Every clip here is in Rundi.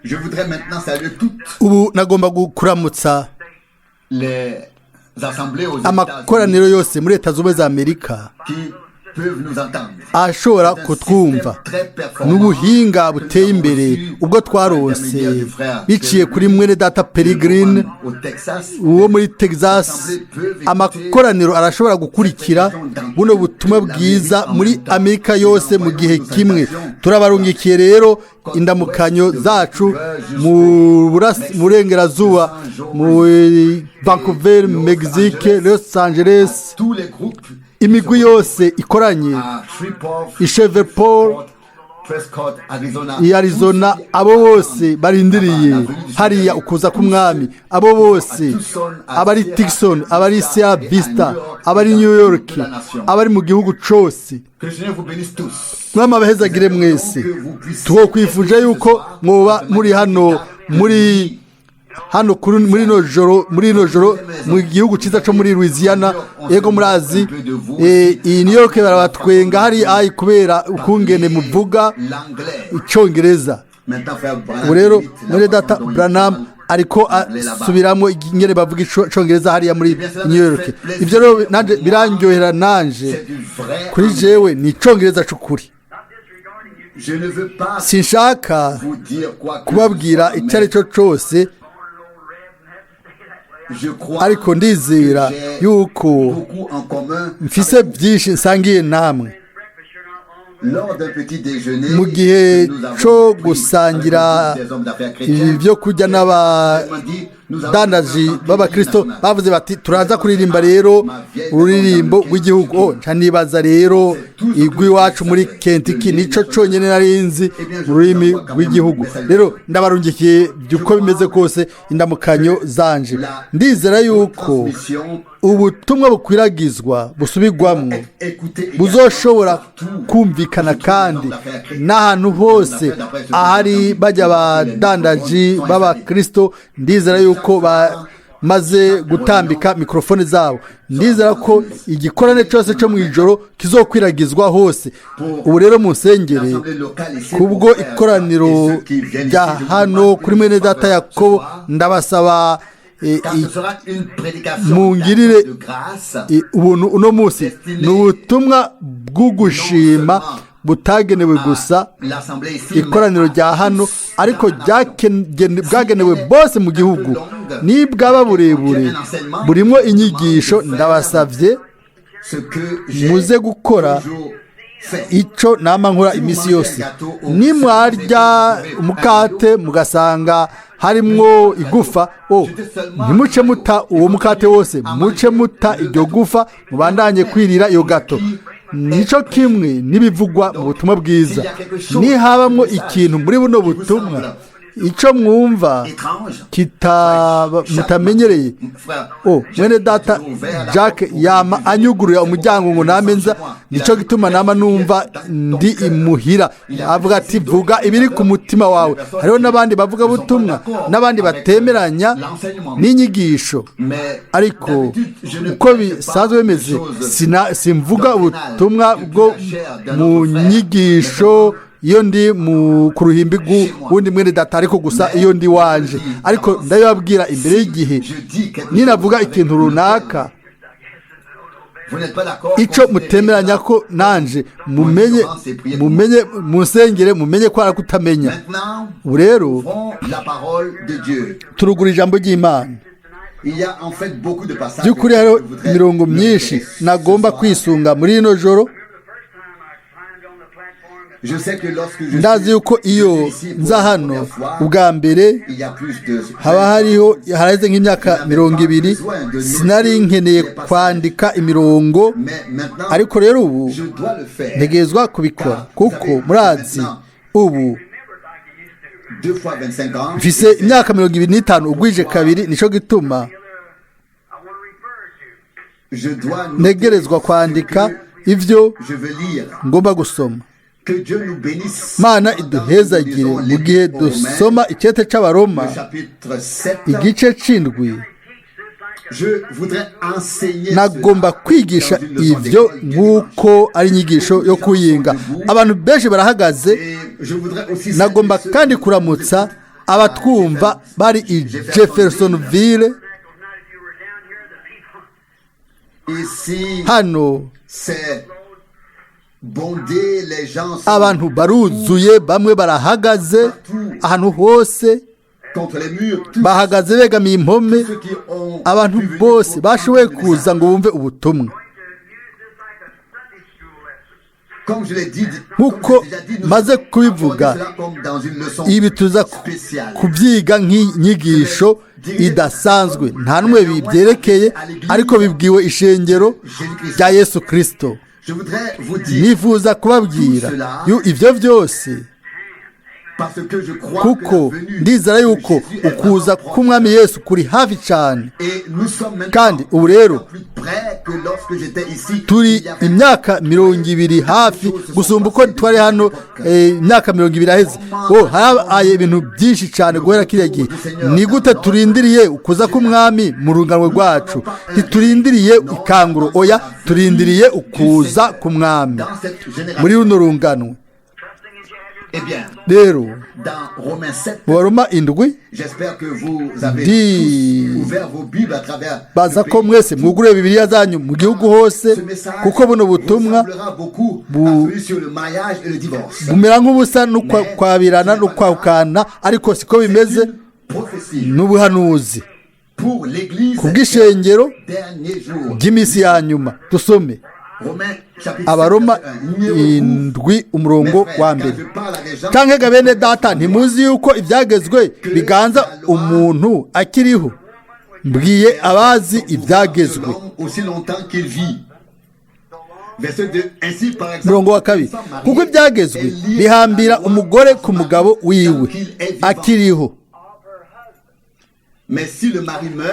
Je voudrais maintenant saluer toutes Ubu nagomba kuramutsa les assemblées aux États-Unis amakoraniro yose muri Leta Zunze Ubumwe za Amerika qui peuvent nous entendre. ashobora kutwumva n'ubuhinga buteye imbere ubwo twaronse biciye kuri mwene data Peregrine Au Texas, uwo muri Texas. Amakoraniro arashobora gukurikira buno butumwa bwiza muri Amerika yose mu gihe kimwe. Turabarungikiye rero indamukanyo zacu mu burengerazuba, mu Vancouver, Mexique, Los Angeles, tous les groupes imigwi yose ikoranye à Shreveport, i Shreveport, Prescott, Arizona, i Arizona, abo bose barindiriye hariya ukuza k'umwami, abo bose abari Tucson, abari Sierra Vista, abari New York, abari mu gihugu cose. Que le Seigneur vous bénisse tous. Mwami abahezagire mwese. Twokwifuje yuko mwoba muri hano, muri hano kuri muri ino joro mu gihugu cyiza cyo muri Louisiana. Ego, murazi, iyi New York barabatwenga hari ayi kubera ukungene muvuga L'anglais. icyongereza. Maintenant, frère Branham, Ubu rero imite la muri façon data dont il Branham parle ariko asubiramo ingene bavuga icongereza hariya muri New York. Ibyo rero nanje birandyohera nanje. C'est du vrai Kuri anglais. jewe ni icongereza c'ukuri. Je ne veux pas Sinshaka vous dire quoi que kubabwira ce soit, icyo ari cyo cose, mais je crois ariko ndizera que j'ai yuko beaucoup en commun mfise avec vous. byinshi nsangiye namwe. Lors d'un petit déjeuner Mu gihe que nous avons co pris gusangira avec un groupe des hommes d'affaires chrétiens, ibyo kurya n'abadandaji b'abakristo, bavuze bati: "Turaza kuririmba rero ururirimbo rw'igihugu." Oh, nca nibaza rero igw'iwacu muri Kentucky, nico conyene nari nzi mu rurimi rw'igihugu. Rero ndabarungikiye uko bimeze kose indamukanyo zanje. Ndizera yuko ubutumwa bukwiragizwa busubirwamwo buzoshobora kumvikana kandi n'ahantu hose ahari bajya abadandaji b'abakristo. Ndizera yuko bamaze gutambika mikorofone zabo. Ndizera ko igikorane cyose cyo mu ijoro kizokwiragizwa hose. Ubu rero munsengere kubwo ikoraniro rya hano kuri mwene data Yakobo. Ndabasaba mungirire ubuntu uno munsi. Ni ubutumwa bw'ugushima butagenewe gusa ikoraniro rya hano, ariko bwagenewe bose mu gihugu. Nibwaba burebure burimo inyigisho, ndabasabye muze gukora icyo nama nkora iminsi yose: nimwarya umukate mugasanga harimwo igufa, o ntimuce muta uwo mukate wose, muce muta iryo gufa, mubandanye kwirira iyo gâteau. Nico kimwe n'ibivugwa mu butumwa bwiza. Nihabamwo ikintu muri buno butumwa icyo mwumva mutamenyereye, o mwene data Jack yama anyugurura umuryango ngo name nza. Nicyo gituma nama numva ndi imuhira. Avuga ati: "Vuga ibiri ku mutima wawe." Hariho n'abandi bavuga butumwa n'abandi batemeranya n'inyigisho, ariko uko bisanzwe bimeze simvuga ubutumwa bwo mu nyigisho iyo ndi mu ku ruhimbi rw'uwundi mwene data, ariko gusa iyo ndi wanje. Ariko ndabibabwira imbere y'igihe: ninavuga ikintu runaka icyo mutemeranya ko nanje, mumenye munsengere, mumenye ko arakutamenya. Ubu rero turugura ijambo ry'Imana. By'ukuri hariho imirongo myinshi nagomba kwisunga muri rino joro. Ndazi yuko iyo nza hano ubwa mbere, haba hariho haraheze nk'imyaka 20, sinari nkeneye kwandika imirongo, ariko rero ubu ntegerezwa kubikora, kuko murazi ubu mfise imyaka 25 ugwije kabiri. Nicyo gituma ntegerezwa kwandika ibyo ngomba gusoma. Mana iduhezagire mu gihe dusoma icyete cy'Abaroma igice c'indwi. Nagomba kwigisha ibyo nk'uko ari inyigisho yo kuyinga. Abantu benshi barahagaze. Nagomba kandi kuramutsa abatwumva bari i Jeffersonville. Hano abantu baruzuye, bamwe barahagaze ahantu hose, bahagaze begamiye impome. Abantu bose bashoboye kuza ngo bumve ubutumwa. Nk'uko maze kubivuga, ibi tuza kubyiga nk'inyigisho idasanzwe, nta n'umwe bibyerekeye, ariko bibwiwe ishengero rya Yesu Kirisito. Nifuza kubabwira ibyo byose kuko ndizera yuko ukuza k'umwami Yesu kuri hafi cyane. Kandi ubu rero turi imyaka 20 hafi gusumba uko twari hano imyaka 20 aheze. Habaye ibintu byinshi cyane guhera kiriya gihe. Ni gute turindiriye ukuza k'umwami mu rungano rwacu? Ntiturindiriye ikanguro, oya, turindiriye ukuza k'umwami muri runo rungano. Rero mu Baroma 7, baza ko mwese mwugure Bibiliya zanyu mu gihugu hose, kuko buno butumwa bumera nk'ubusa n'ukwabirana n'ukwahukana, ariko siko bimeze. N'ubuhanuzi ku bw'ishengero ry'iminsi ya nyuma. Dusome Abaroma 7 umurongo wa 1. Cyangwa bene data, ntimuzi yuko ibyagezwe biganza umuntu akiriho? Mbwiye abazi ibyagezwe. Umurongo wa 2, kuko ibyagezwe bihambira umugore ku mugabo wiwe akiriho,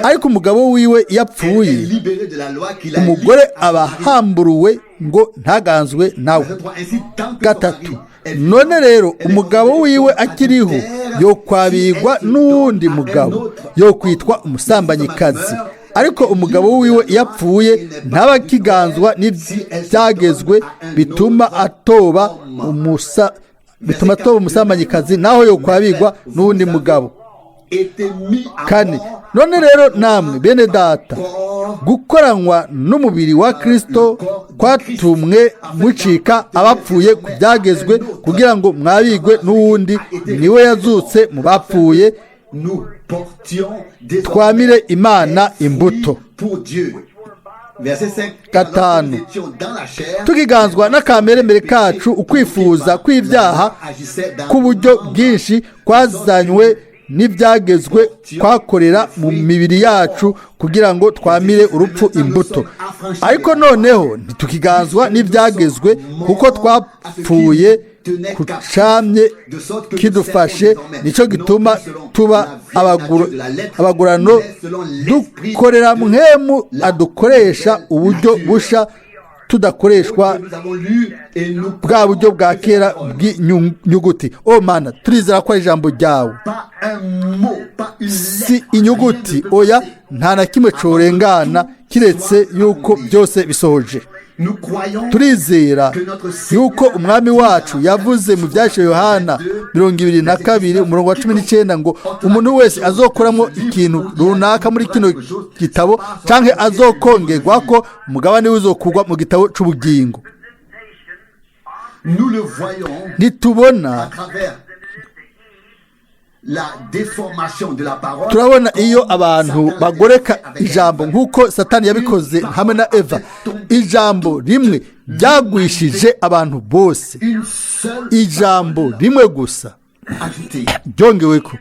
ariko umugabo wiwe iyo apfuye, umugore aba ahamburuwe ngo ntaganzwe nawe. 3, none rero umugabo wiwe akiriho yokwabigwa n'uwundi mugabo, yo kwitwa umusambanyikazi. Ariko umugabo wiwe iyo apfuye ntaba akiganzwa n'ibyagezwe, bituma atoba umusambanyikazi, naho yokwabigwa n'uwundi mugabo. 4, none rero namwe bene data, gukoranywa n'umubiri wa Kirisito kwatumwe mucika abapfuye ku byagezwe, kugira ngo mwabigwe n'uwundi, niwe yazutse mu bapfuye, twamire Imana imbuto. 5, tukiganzwa n'akameremere kacu, ukwifuza kw'ibyaha k'uburyo bwinshi kwazanywe n'ibyagezwe kwakorera mu mibiri yacu, kugira ngo twamire urupfu imbuto. Ariko noneho ntitukiganzwa n'ibyagezwe, kuko twapfuye kucamye kidufashe. Nicyo gituma tuba abagurano, dukorera mwemu adukoresha uburyo busha, tudakoreshwa bwa buryo bwa kera bw'inyuguti. O Mana, turizera ko ari ijambo ryawe, si inyuguti, oya, nta na kimwe corengana kiretse yuko byose bisohoje. Turizera yuko umwami wacu yavuze mu byashe Yohana 22 umurongo wa 19 ngo umuntu wese azokoramo ikintu runaka muri kino gitabo cyangwa azokongerwa ko umugabane w'uzokugwa mu gitabo cy'ubugingo. Ntitubona, turabona iyo abantu bagoreka ijambo nk'uko Satani yabikoze hamwe na Eva. Ijambo rimwe ryagwishije abantu bose, ijambo rimwe gusa ryongeweko.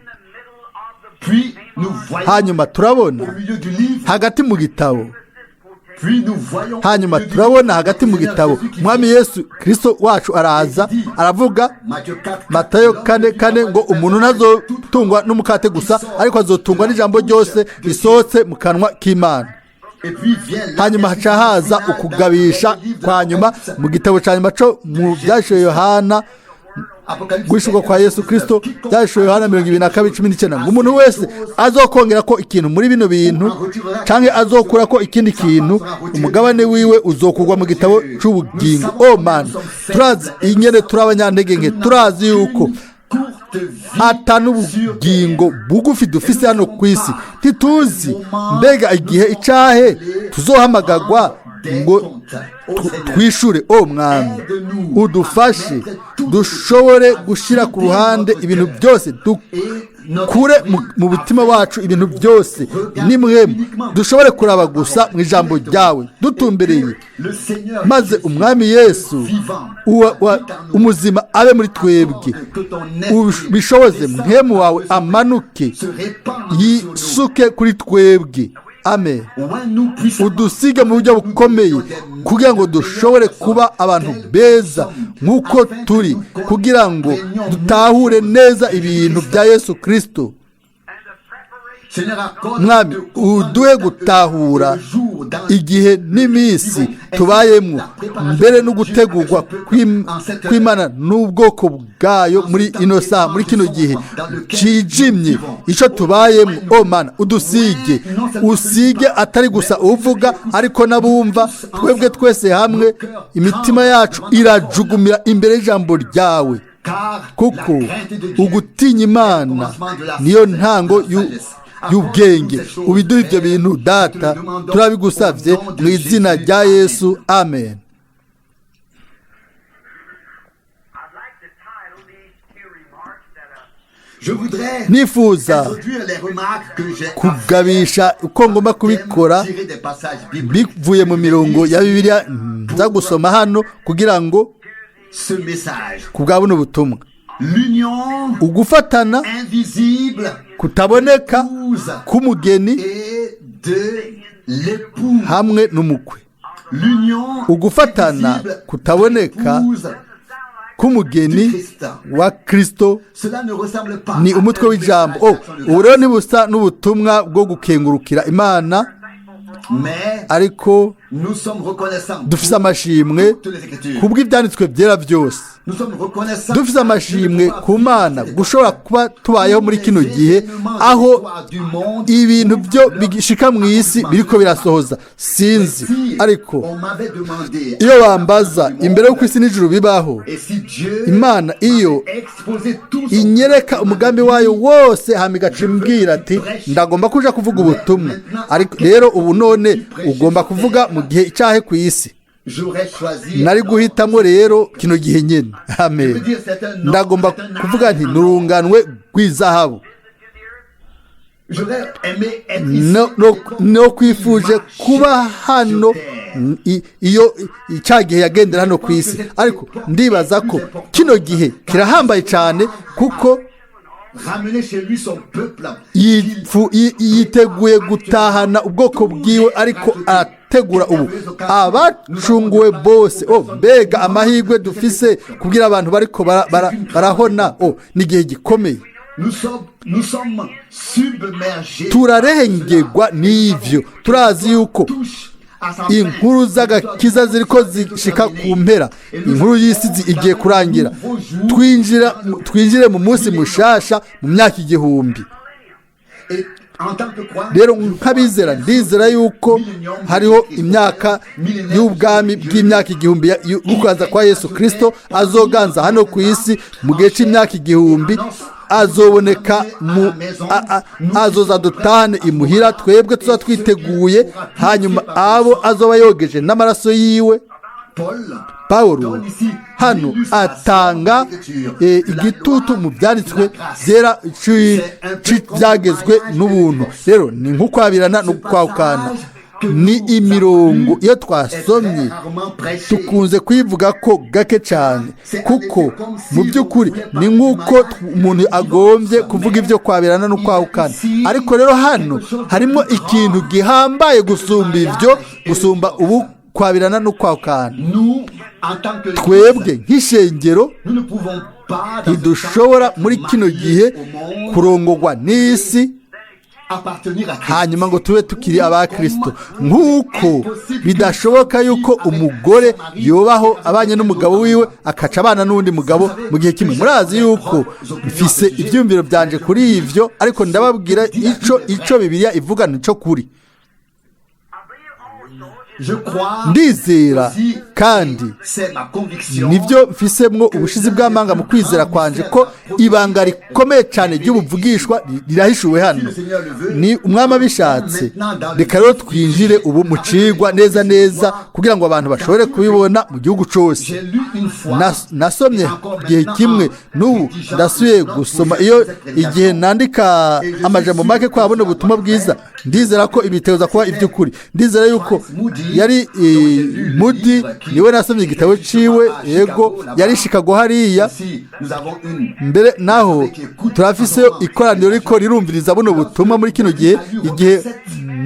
Hanyuma turabona hagati mu gitabo, hanyuma turabona hagati mu gitabo Umwami Yesu Kirisito wacu araza aravuga Matayo 4:4 ngo umuntu ntazotungwa n'umukate gusa, ariko azotungwa n'ijambo ryose risohotse mu kanwa k'Imana. Hanyuma haca haza ukugabisha kwa nyuma mu gitabo cya nyuma cyo mu byashiwe Yohana. Guhishurwa kwa Yesu Kristo, byahishuwe Yohana 22:19, ngo umuntu wese azokongera ko ikintu muri bino bintu canke azokura ko ikindi kintu, umugabane wiwe uzokugwa mu gitabo c'ubugingo. O Mana, turazi ingene turi abanyantege nke, turazi yuko ata n'ubugingo bugufi dufise hano ku isi. Ntituzi mbega igihe icahe tuzohamagagwa ngo twishure. O Mwami, udufashe dushobore gushyira ku ruhande ibintu byose, dukure mu mutima wacu ibintu byose nimwemu, dushobore kuraba gusa mu ijambo ryawe dutumbereye, maze Umwami Yesu umuzima abe muri twebwe. Ubishoboze, Mpwemu wawe amanuke yisuke kuri twebwe. Amen. Udusige mu buryo bukomeye kugira ngo dushobore kuba abantu beza nk'uko turi, kugira ngo dutahure neza ibintu bya Yesu Kristo. Mwami, uduhe gutahura igihe n'iminsi tubayemo, mbere no gutegurwa kw'Imana n'ubwoko bwayo muri ino saha, muri kino gihe cijimye icyo tubayemo. O Mana, udusige, usige atari gusa uvuga ariko n'abumva. Twebwe twese hamwe imitima yacu irajugumira imbere y'ijambo ryawe, kuko ugutinya Imana niyo ntango y'ubwenge. Ubiduha ibyo bintu, Data, turabigusabye mu izina rya Yesu, amen. Nifuza kugabisha uko ngomba kubikora bivuye mu mirongo ya Bibiliya nza gusoma hano, kugira ngo ku bwa buno butumwa, ugufatana kutaboneka k'umugeni hamwe n'umukwe, ugufatana kutaboneka k'umugeni wa Kristo ni umutwe w'ijambo. Ubu rero ntibusa n'ubutumwa bwo gukengurukira Imana, ariko dufise amashimwe kubw'ibyanditswe byera byose. Dufise amashimwe ku Mana gushobora kuba tubayeho muri kino gihe aho ibintu byo bishika mu isi biriko birasohoza. Sinzi, ariko iyo bambaza imbere y'uko isi n'ijuru bibaho, Imana iyo inyereka umugambi wayo wose, hama igaca imbwira ati ndagomba kuja kuvuga ubutumwa, ariko rero ubu none ugomba kuvuga mu gihe icyahe ku isi, nari guhitamo rero kino gihe nyine. Amen. Ndagomba kuvuga nti nurunganwe rw'izahabu. No kwifuje kuba hano iyo icya gihe yagendera hano ku isi, ariko ndibaza ko kino gihe kirahambaye cyane, kuko yiteguye gutahana ubwoko bwiwe, ariko arategura ubu abacunguwe bose. Mbega amahirwe dufise kubwira abantu bariko barahona. Ni igihe gikomeye, turarengerwa n'ivyo. Turazi yuko inkuru z'agakiza ziriko zishika ku mpera, inkuru y'isi igiye kurangira, twinjire mu munsi mushasha mu myaka 1000. Rero nk'abizera ndizera yuko hariho imyaka y'ubwami bw'imyaka 1000 y'ukuza kwa Yesu Kristo, azoganza hano ku isi mu gihe cy'imyaka 1000, azoboneka mu azoza dutahane imuhira, twebwe tuza twiteguye, hanyuma abo azoba yogeje n'amaraso yiwe. Pawulo hano atanga igitutu mu byanditswe byera byagezwe n'ubuntu. Rero ni nk'ukwabirana no kwahukana, ni imirongo iyo twasomye tukunze kuyivuga ko gake cyane, kuko mu by'ukuri ni nk'uko umuntu agombye kuvuga ibyo kwabirana no kwahukana. Ariko rero hano harimo ikintu gihambaye gusumba ibyo, gusumba ubu kwabirana no kwahukana. Twebwe nk'ishengero ntidushobora muri kino gihe kurongorwa n'isi. Hanyuma ngo tube tukiri aba Kristo, nk'uko bidashoboka yuko umugore yobaho abanye n'umugabo wiwe akaca abana n'undi mugabo mu gihe kimwe. Murazi yuko mfise ibyumviro byanje kuri ivyo, ariko ndababwira ico Bibiliya ivuga nico kuri. Ndizera kandi nibyo mfisemwo ubushizi bw'amanga mu kwizera kwanje ko ibanga rikomeye cyane ry'ubuvugishwa rirahishuwe hano. Ni umwami abishatse. Reka rero twinjire ubu mu cigwa neza neza kugira ngo abantu bashobore kubibona mu gihugu cose. Nasomye igihe kimwe, n'ubu ndasubiye gusoma iyo igihe nandika amajambo make ko abona ubutumwa bwiza. Ndizera ko ibiteza kuba iby'ukuri. Ndizera yuko yari Mudi, niwe nasomye igitabo ciwe, yego yari Chicago hariya. Mbere naho turafise ikoraniro riko rirumviriza buno butumwa muri kino gihe. Igihe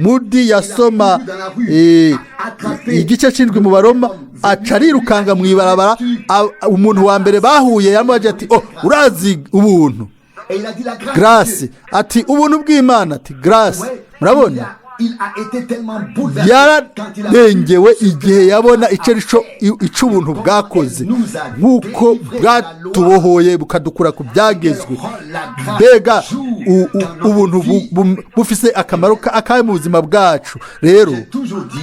Mudi yasoma igice c'indwi mu Baroma, aca arirukanga mu ibarabara. Umuntu wa mbere bahuye yamubaje ati: "Oh, urazi ubuntu, grâce?" Ati: "Ubuntu bw'Imana." Ati: "Grâce." Murabona, yararengewe igihe yabona ico ubuntu bwakoze, nk'uko bwatubohoye bukadukura ku byagezwe. Mbega ubuntu bufise akamaro akahe mu buzima bwacu! Rero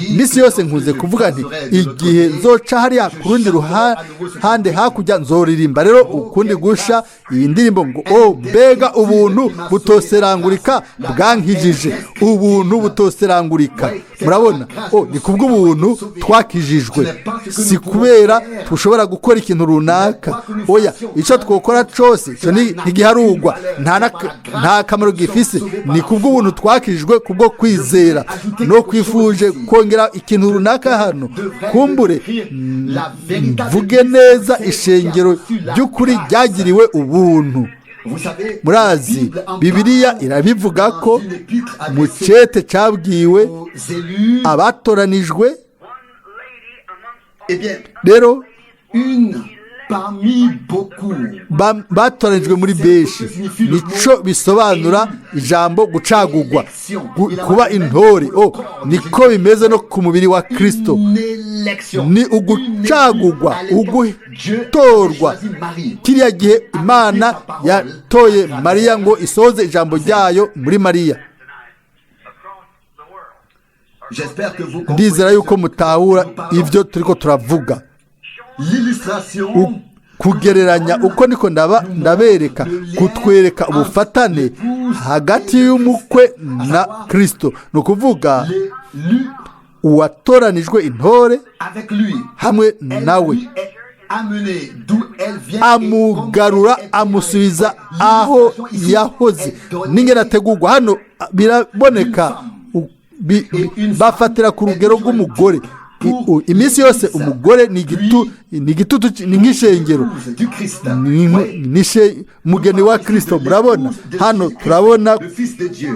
iminsi yose nkunze kuvuga nti: "Igihe nzoca hariya ku rundi ruhande hakurya, nzoririmba rero ukundi gusha iyi ndirimbo ngo: 'Oh, mbega ubuntu butoserangurika bwankijije, ubuntu butoserangurika!'" Murabona, oh, ni kubw'ubuntu twakijijwe, si kubera tushobora gukora ikintu runaka. Oya, icyo twokora cyose icyo ntigiharugwa, nta kamaro gifise. Ni kubw'ubuntu twakijijwe kubwo kwizera. No kwifuje kongera ikintu runaka hano, kumbure mvuge neza: ishengero ry'ukuri ryagiriwe ubuntu. Murazi, Bibiliya irabivuga ko mu cete cyabwiwe abatoranijwe. Rero batoranijwe muri benshi, nico bisobanura ijambo gucagugwa, kuba intore. Oh, niko bimeze no ku mubiri wa Kristo, ni ugucagugwa, ugutorwa. Kiriya gihe Imana yatoye Mariya ngo isoze ijambo ryayo muri Mariya. Ndizera yuko mutahura ibyo turiko turavuga. Kugereranya uko niko ndabereka, kutwereka ubufatane hagati y'umukwe na Kristo, ni ukuvuga uwatoranijwe, intore, hamwe nawe. Amugarura, amusubiza aho yahoze n'ingene ategurwa. Hano biraboneka, bafatira ku rugero rw'umugore. Iminsi yose umugore ni igitutu, ni nk'ishengero, umugeni wa Kristo. Murabona, hano turabona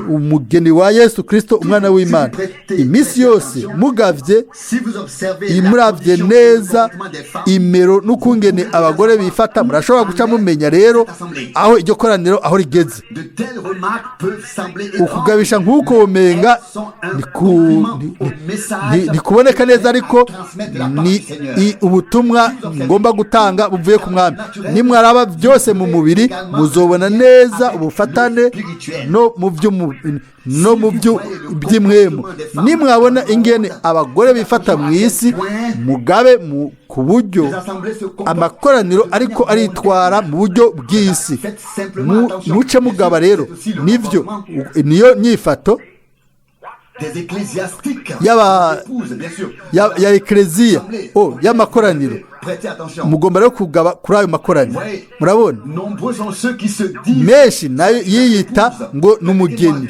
umugeni wa Yesu Kristo, umwana w'Imana. Iminsi yose mugavye, imuravye neza imero n'ukungene abagore bifata, murashobora guca mumenya rero aho iryo koraniro aho rigeze. Ukugabisha nk'uko womenga ntikuboneka neza, ariko ni ubutumwa ngomba gutanga buvuye ku mwami. Nimwaraba byose mu mubiri, muzobona neza ubufatane no mu by'imwemu. Nimwabona ingene abagore bifata mu isi, mugabe ku buryo amakoraniro ariko aritwara mu buryo bw'isi, muce mugaba rero. Nibyo, niyo nyifato ya ekereziya, y'amakoraniro. Mugomba rero kugaba kuri ayo makoraniro. Murabona, menshi nayo yiyita ngo ni umugeni.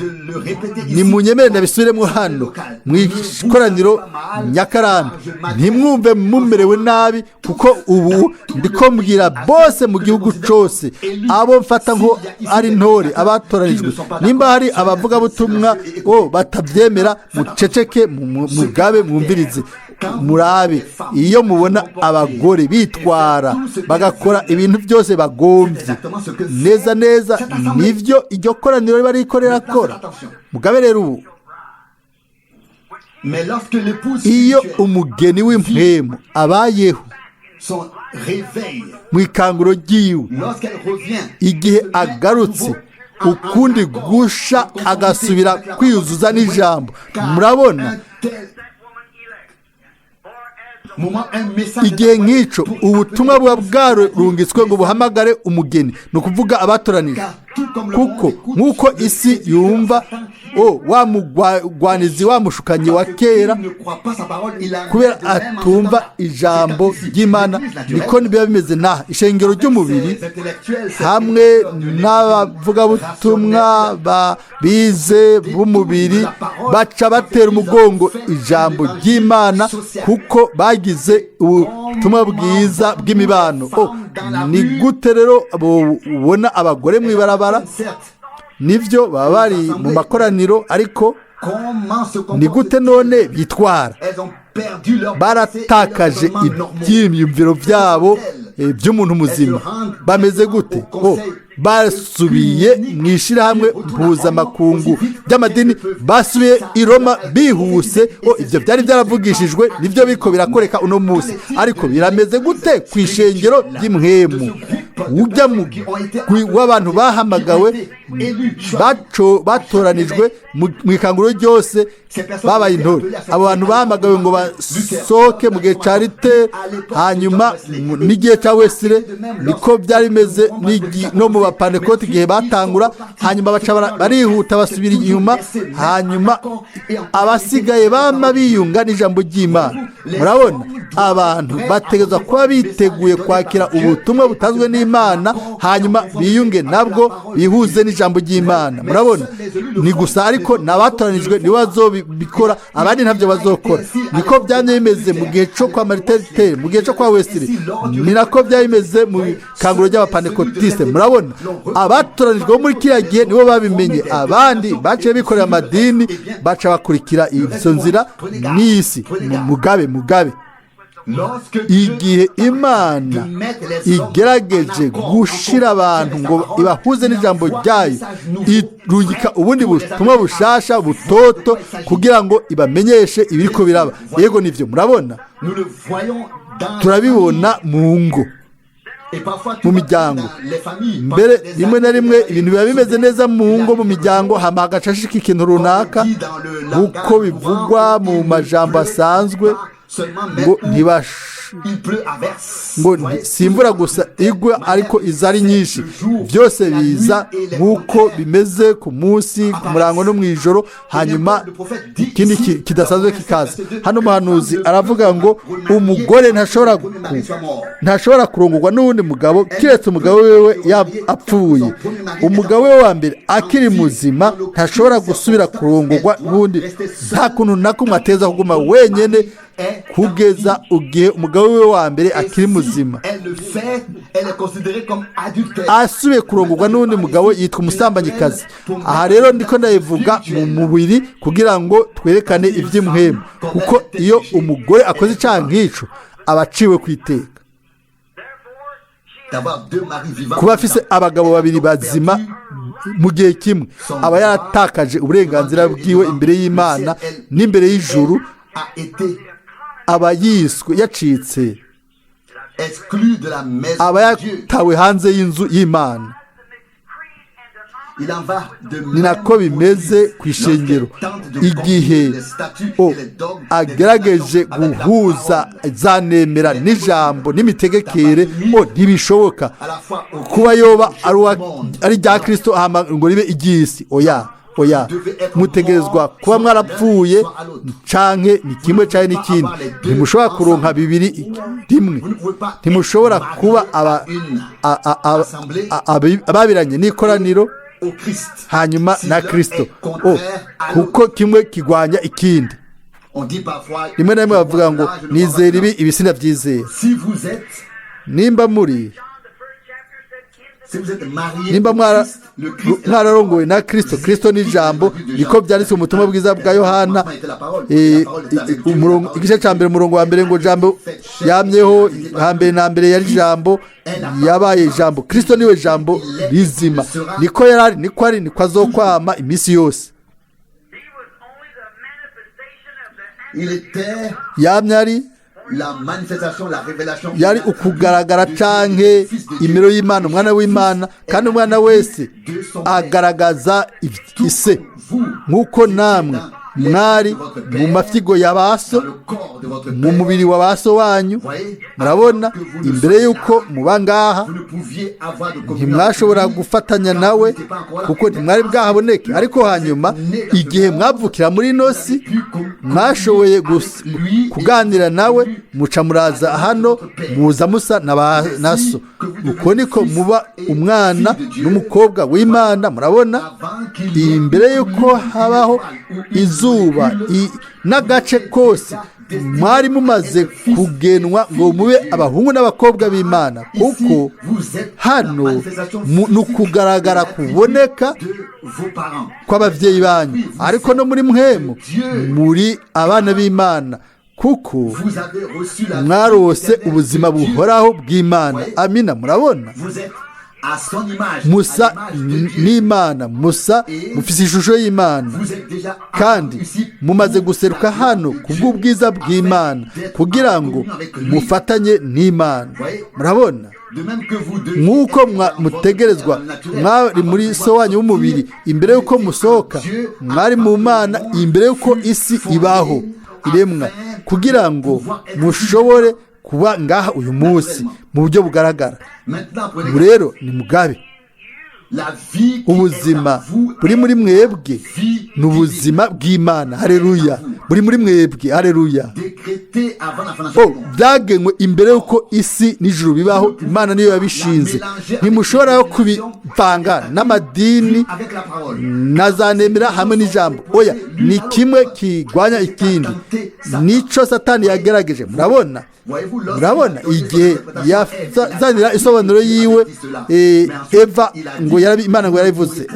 Nimunyemere ndabisubiremo hano mu ikoraniro Nyakarambi: ntimwumve mumerewe nabi, kuko ubu ndiko mbwira bose mu gihugu cyose, abo mfata ngo ari ntore, abatoranijwe. Nimba hari abavugabutumwa batabyemera, muceceke, mugabe, mwumvirize. Murabe iyo mubona abagore bitwara bagakora ibintu byose bagombye, neza neza nibyo iryo koraniro riba rikorera kora. Mugabe rero ubu, iyo umugeni w'impwemu abayeho mu ikanguro ry'iwe, igihe agarutse ukundi gusha agasubira kwiyuzuza n'ijambo, murabona igihe nk'icyo ubutumwa buba bwarungitswe ngo buhamagare umugeni, ni ukuvuga abatoranije, kuko nk'uko isi yumva wa mugwanizi wa mushukanyi wa kera, kubera atumva ijambo ry'Imana, niko biba bimeze n'aha ishengero ry'umubiri hamwe n'abavugabutumwa bize b'umubiri baca batera umugongo ijambo ry'Imana, kuko bagize ubutumwa bwiza bw'imibano. Ni gute rero bubona abagore mu ibarabara? Nibyo baba bari mu makoraniro, ariko ni gute none bitwara? Baratakaje ibyiyumviro byabo by'umuntu muzima. Bameze gute? Basubiye mu ishyirahamwe mpuzamakungu ry'amadini, basubiye i Roma bihuse. Ibyo byari byaravugishijwe, nibyo biko birakoreka uno munsi. Ariko birameze gute ku ishengero ry'imwemu ujya w'abantu bahamagawe, batoranijwe mu ikanguro ryose, babaye intore? Abo bantu bahamagawe ngo basohoke mu gihe cya Luteri, hanyuma n'igihe cya Wesile, niko byari bimeze no mu bapanekoti igihe batangura, hanyuma baca barihuta basubira inyuma, hanyuma abasigaye bama biyunga n'ijambo ry'Imana. Murabona abantu bategerezwa kuba biteguye kwakira ubutumwa butanzwe n'Imana, hanyuma biyunge nabwo, bihuze n'ijambo ry'Imana. Murabona ni gusa, ariko n'abatoranijwe nibo bazobikora, abandi ntabyo bazokora. Niko byamye bimeze mu gihe cyo kwa Martin Luther, mu gihe cyo kwa Wesley, ni nako byari bimeze mu ikanguro ry'abapanekotiste. Murabona abatoranijwe bo muri kiriya gihe nibo babimenye, abandi baciye bikorera amadini, baca bakurikira izo nzira n'isi. Mugabe mugabe igihe Imana igerageje gushira abantu ngo ibahuze n'ijambo ryayo, irungika ubundi butumwa bushasha butoto kugira ngo ibamenyeshe ibiriko biraba. Yego nivyo, murabona turabibona mu ngo, mu miryango. Mbere rimwe na rimwe ibintu biba bimeze neza mu ngo, mu miryango, hama hagacashika ikintu runaka, uko bivugwa mu majambo asanzwe ngo ngo si imvura gusa igwa, ariko iza ari nyinshi. Byose biza nk'uko bimeze ku munsi, ku murango no mu ijoro, hanyuma ikindi kidasanzwe kikaza. Hano umuhanuzi aravuga ngo umugore ntashobora kurongorwa n'uwundi mugabo keretse umugabo wiwe apfuye. Umugabo we wa mbere akiri muzima ntashobora gusubira kurongorwa n'undi, nta kuntu na kumwe ateza kuguma wenyine kugeza igihe umugabo we wa mbere akiri muzima. Asubiye kurongorwa n'undi mugabo yitwa umusambanyikazi. Aha rero ndiko ndayivuga mu mubiri kugira ngo twerekane iby'imuhemu, kuko iyo umugore akoze icyaha nk'icyo aba aciwe ku iteka. Kuba afise abagabo babiri bazima mu gihe kimwe, aba yaratakaje uburenganzira bwiwe imbere y'Imana n'imbere y'ijuru, aba yiswe yacitse, aba yatawe hanze y'inzu y'Imana. Ni nako bimeze ku ishengero igihe agerageje guhuza za nemera n'ijambo n'imitegekere, ntibishoboka kuba yoba ari irya Kirisito ngo ribe iry'isi. Oya oya, mutegerezwa kuba mwarapfuye, canke ni kimwe canke n'ikindi. Ntimushobora kuronka bibiri rimwe, ntimushobora kuba ababiranye n'ikoraniro hanyuma na Kristo, kuko kimwe kigwanya ikindi. Rimwe na rimwe bavuga ngo nizera ibi, ibi sinabyizera. Nimba muri Nimba mwararongowe na Kristo, Kristo ni ijambo, niko byanditswe mu butumwa bwiza bwa Yohana igice cya mbere umurongo wa mbere ngo jambo yamyeho hambere na mbere yari ijambo, yabaye ijambo. Kristo niwe jambo rizima, niko yarari, niko ari, niko azokwama iminsi yose. Yamye ari yari ukugaragara canke imero y'Imana, umwana w'Imana, kandi umwana wese agaragaza ise, nk'uko namwe mwari mu mafyigo ya baso, mu mubiri wa baso wanyu. Murabona, imbere y'uko muba ngaha ntimwashobora gufatanya nawe kuko ntimwari bwahaboneke, ariko hanyuma igihe mwavukira muri ino si mwashoboye kuganira nawe, muca muraza hano, muza musa na so. Uko niko muba umwana n'umukobwa w'Imana. Murabona, imbere y'uko habaho izuba n'agace kose mwari mumaze kugenwa ngo mube abahungu n'abakobwa b'Imana, kuko hano ni ukugaragara kuboneka kw'ababyeyi banyu, ariko no muri mwemu muri abana b'Imana, kuko mwarose ubuzima buhoraho bw'Imana. Amina. Murabona, musa n'Imana, musa mufise ishusho y'Imana, kandi mumaze guseruka hano kubw'ubwiza bw'Imana kugira ngo mufatanye n'Imana. Murabona, nk'uko mutegerezwa mwari muri so wanyu w'umubiri imbere y'uko musohoka, mwari mu Mana imbere y'uko isi ibaho iremwa, kugira ngo mushobore kuba ngaha uyu munsi mu buryo bugaragara. Ubu rero ni mugabe, ubuzima buri muri mwebwe ni ubuzima bw'Imana. Hareruya! Buri muri mwebwe. Hareruya! Byagenwe imbere y'uko isi n'ijuru bibaho, Imana niyo yabishinze. Ntimushobora kubivanga n'amadini na za nemera hamwe n'ijambo. Oya, ni kimwe kigwanya ikindi, nicyo Satani yagerageje. Murabona, murabona igihe yazanira isobanuro yiwe Eva ngo Imana ngo yarabivuze,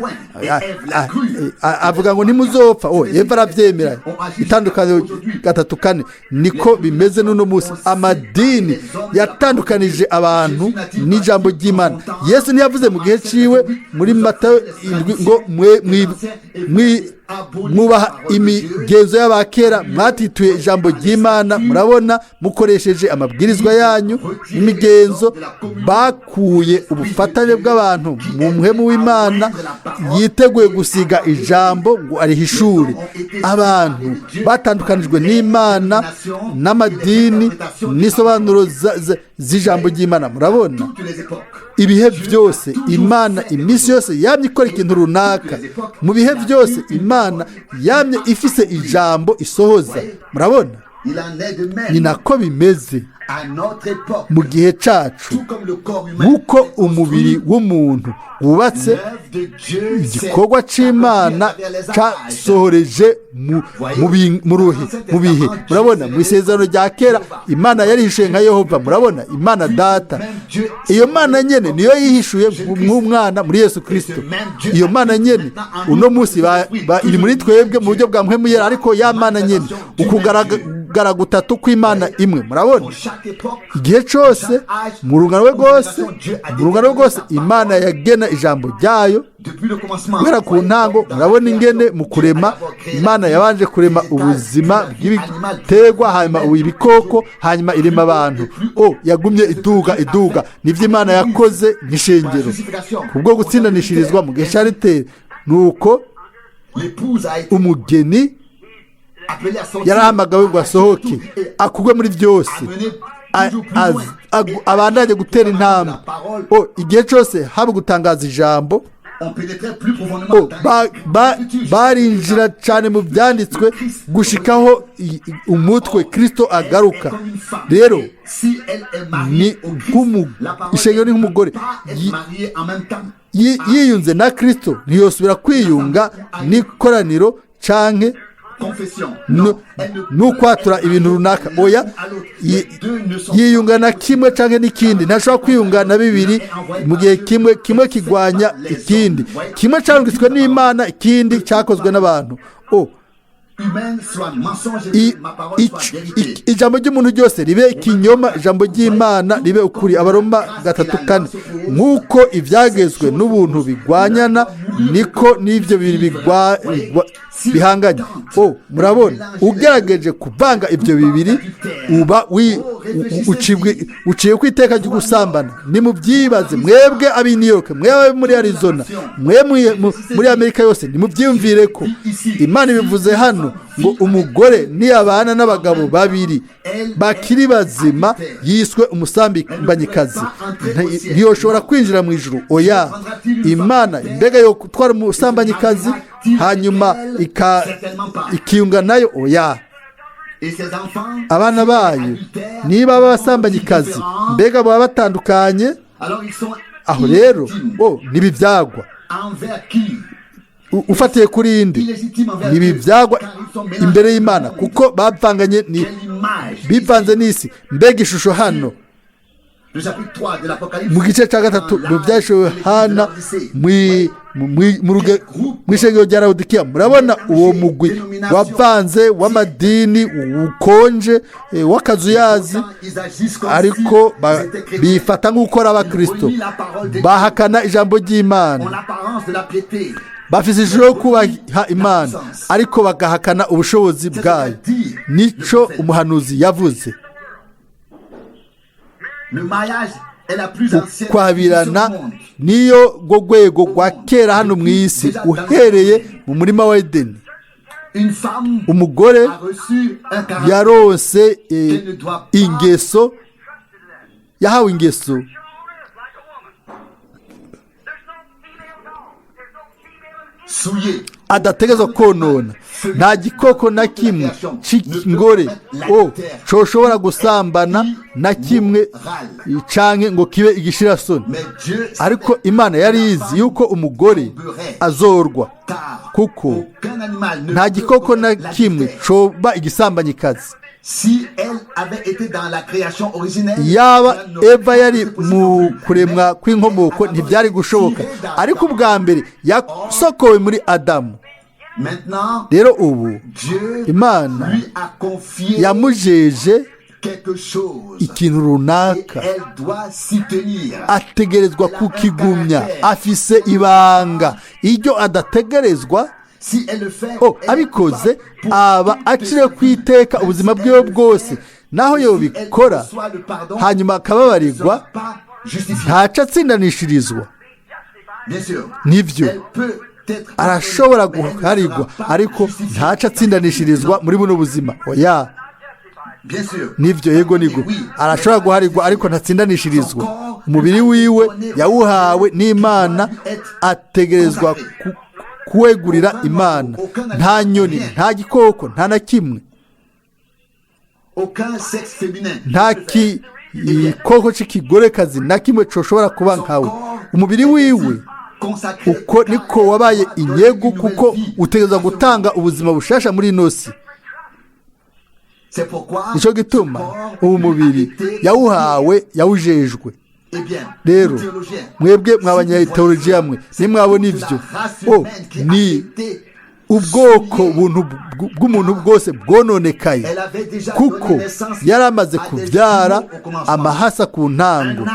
avuga ngo ntimuzopfa. Eva arabyemera. Itandukaniro 3-4 niko bimeze n'uno munsi. Amadini yatandukanije abantu n'ijambo ry'Imana. Yesu ntiyavuze mu gihe ciwe muri Matayo 7 ngo mwubaha imigenzo y'abakera, mwatituye ijambo ry'Imana. Murabona, mukoresheje amabwirizwa yanyu n'imigenzo, bakuye ubufatanye bw'abantu mu muhemu w'Imana yiteguye gusiga ijambo ngo arihishure. Abantu batandukanijwe n'Imana n'amadini n'isobanuro z'ijambo ry'Imana. Murabona, ibihe byose Imana iminsi yose yamye ikora ikintu runaka. Mu bihe byose Imana yamye ifise ijambo isohoza. Murabona, ni nako bimeze mu gihe cyacu. Nk'uko umubiri w'umuntu wubatse, igikorwa cy'Imana cyasohoreje mu bihe. Murabona, mu isezerano rya kera Imana yarihishuye nka Yehova. Murabona, Imana Data, iyo Mana nyene niyo yihishuye nk'umwana muri Yesu Kristo. Iyo Mana nyene uno munsi iri muri twebwe mu buryo bwa mpwemu, ariko ya Mana nyene, ukugaragara gutatu kw'Imana imwe. Murabona, igihe cyose mu rungano rwose, mu rungano rwose Imana yagena ijambo ryayo guhera ku ntango. Murabona ingene mu kurema Imana yabanje kurema ubuzima bw'ibiterwa, hanyuma ibikoko, hanyuma irema abantu. Yagumye iduga iduga. Nibyo Imana yakoze nk'ishengero kubwo gutsindanishirizwa mu gihe cya Riteri. Nuko umugeni yarahamagawe ngo asohoke akugwe muri byose, abandanye gutera intambwe. Igihe cyose haba gutangaza ijambo, barinjira cyane mu byanditswe gushikaho umutwe Kristo agaruka. Rero ni ishengero ni nk'umugore yiyunze na Kristo, ntiyosubira kwiyunga n'ikoraniro canke n'ukwatura ibintu runaka. Oya, yiyunga na kimwe cyangwa n'ikindi, ntashobora kwiyunga na bibiri mu gihe kimwe. Kimwe kigwanya ikindi, kimwe cyarungitswe n'Imana, ikindi cyakozwe n'abantu. Ijambo ry'umuntu ryose ribe ikinyoma, ijambo ry'Imana ribe ukuri. Abaroma 3:4. Nk'uko ibyagezwe n'ubuntu bigwanyana, niko n'ibyo bintu bihanganye. Murabona, ugerageje kuvanga ibyo bibiri uba uciye ku iteka ryo gusambana. Ni mu byibaze mwebwe ab'i New York, mwebwe muri Arizona, mwe muri Amerika yose, nimubyiyumvire ko Imana ibivuze hano ngo umugore niyabana n'abagabo babiri bakiri bazima yiswe umusambanyikazi, ntiyoshobora kwinjira mu ijuru. Oya, Imana mbega yo gutwara umusambanyikazi hanyuma ikiyunga nayo? Oya. Abana bayo niba b'abasambanyikazi, mbega baba batandukanye? Aho rero ntibibyagwa ufatiye kuri indi, ntibibyagwa imbere y'Imana kuko bavanganye, bivanze n'isi. Mbega ishusho hano mu gice cya 3 mu byashowe hana mu ishengero rya Lawodikiya, murabona uwo mugwi wavanze w'amadini ukonje w'akazuyazi, ariko bifata nk'uko ari abakristo, bahakana ijambo ry'Imana, bafite ishusho yo kubaha Imana, ariko bagahakana ubushobozi bwayo. Nicyo umuhanuzi yavuze. Ukwabirana niyo rwo rwego rwa kera hano mu isi, uhereye mu murima wa Edeni. Umugore yaronse ingeso, yahawe ingeso adategerezwa konona. Nta gikoko na kimwe cy'ingore coshobora gusambana na kimwe canke ngo kibe igishirasoni, ariko Imana yari izi yuko umugore azorwa, kuko nta gikoko na kimwe coba igisambanyikazi. Yaba Eva yari mu kuremwa kw'inkomoko ntibyari gushoboka, ariko ubwa mbere yasokowe muri Adamu. Rero ubu Imana yamujeje ikintu runaka, ategerezwa kukigumya. Afise ibanga iryo adategerezwa. Abikoze aba acire ku iteka ubuzima bwiwe bwose. Naho yobikora hanyuma akababarirwa, ntaca atsindanishirizwa. Nibyo, arashobora guharirwa, ariko ntaca atsindanishirizwa muri buno buzima. Oya, nibyo, yego nigo arashobora guharirwa, ariko ntatsindanishirizwa. Umubiri wiwe yawuhawe n'Imana, ategerezwa kuwegurira Imana. Nta nyoni, nta gikoko, nta na kimwe, nta gikoko cy'ikigorekazi na kimwe coshobora kuba nkawe. Umubiri wiwe uko niko wabaye inyegu, kuko utegerezwa gutanga ubuzima bushasha muri ino si. Nicyo gituma uwo mubiri yawuhawe, yawujejwe. Rero mwebwe mw'abanyateolojiya mwe nimwabona ibyo, ni ubwoko bw'umuntu bwose bwononekaye, kuko yari amaze kubyara amahasa ku ntango.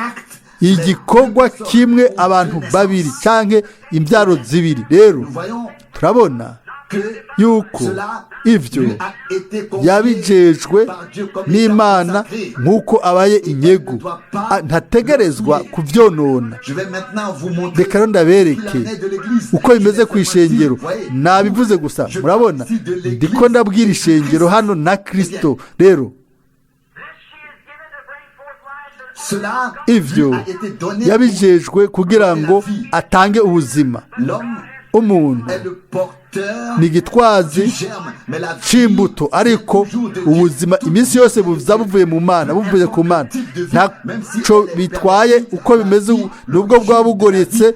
Igikorwa kimwe, abantu babiri cyangwa imbyaro zibiri. Rero turabona yuko ibyo yabijejwe n'Imana nk'uko abaye inyegu, ntategerezwa kubyonona. Reka rero ndabereke uko bimeze ku ishengero. Nabivuze gusa, murabona ndiko ndabwira ishengero hano na Kristo. Rero ibyo yabijejwe kugira ngo atange ubuzima. Umuntu Ni igitwazi c'imbuto, ariko ubuzima iminsi yose buza buvuye mu Mana, buvuye ku Mana. Ntaco bitwaye uko bimeze, nubwo bwaba bugoretse,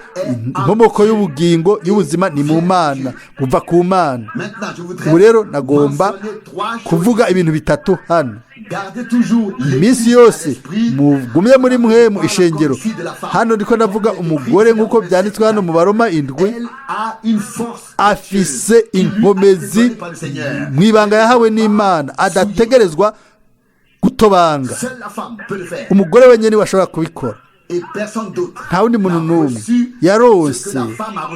inkomoko y'ubugingo y'ubuzima ni mu Mana, buva ku Mana. Ubu rero nagomba kuvuga ibintu bitatu hano. Iminsi yose mugumye muri mwe mu ishengero. Hano ndiko ndavuga umugore nk'uko byanditswe hano mu Baroma 7, afise inkomezi mu ibanga yahawe n'Imana adategerezwa gutobanga. Umugore wenyine niwe ashobora kubikora, nta wundi muntu n'umwe yarose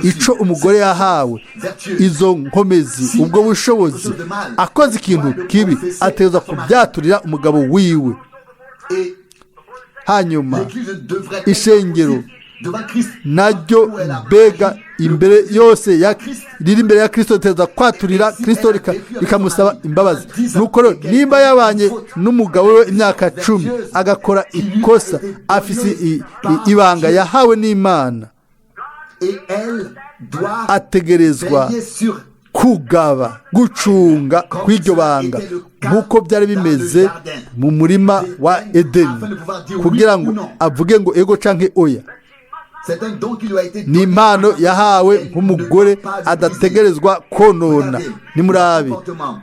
ico umugore yahawe, izo nkomezi, ubwo bushobozi. Akoze ikintu kibi ategerezwa kubyaturira umugabo wiwe. Hanyuma ishengero naryo mbega imbere yose riri imbere ya Kristo ritegerezwa kwaturira Kristo rikamusaba imbabazi. Nuko rero nimba yabanye n'umugabo we imyaka 10 agakora ikosa, afise ibanga yahawe n'Imana, ategerezwa kugaba, gucunga kw'iryo banga nk'uko byari bimeze mu murima wa Edeni, kugira ngo avuge ngo ego canke oya. Ni impano yahawe nk'umugore adategerezwa konona. Nimurabe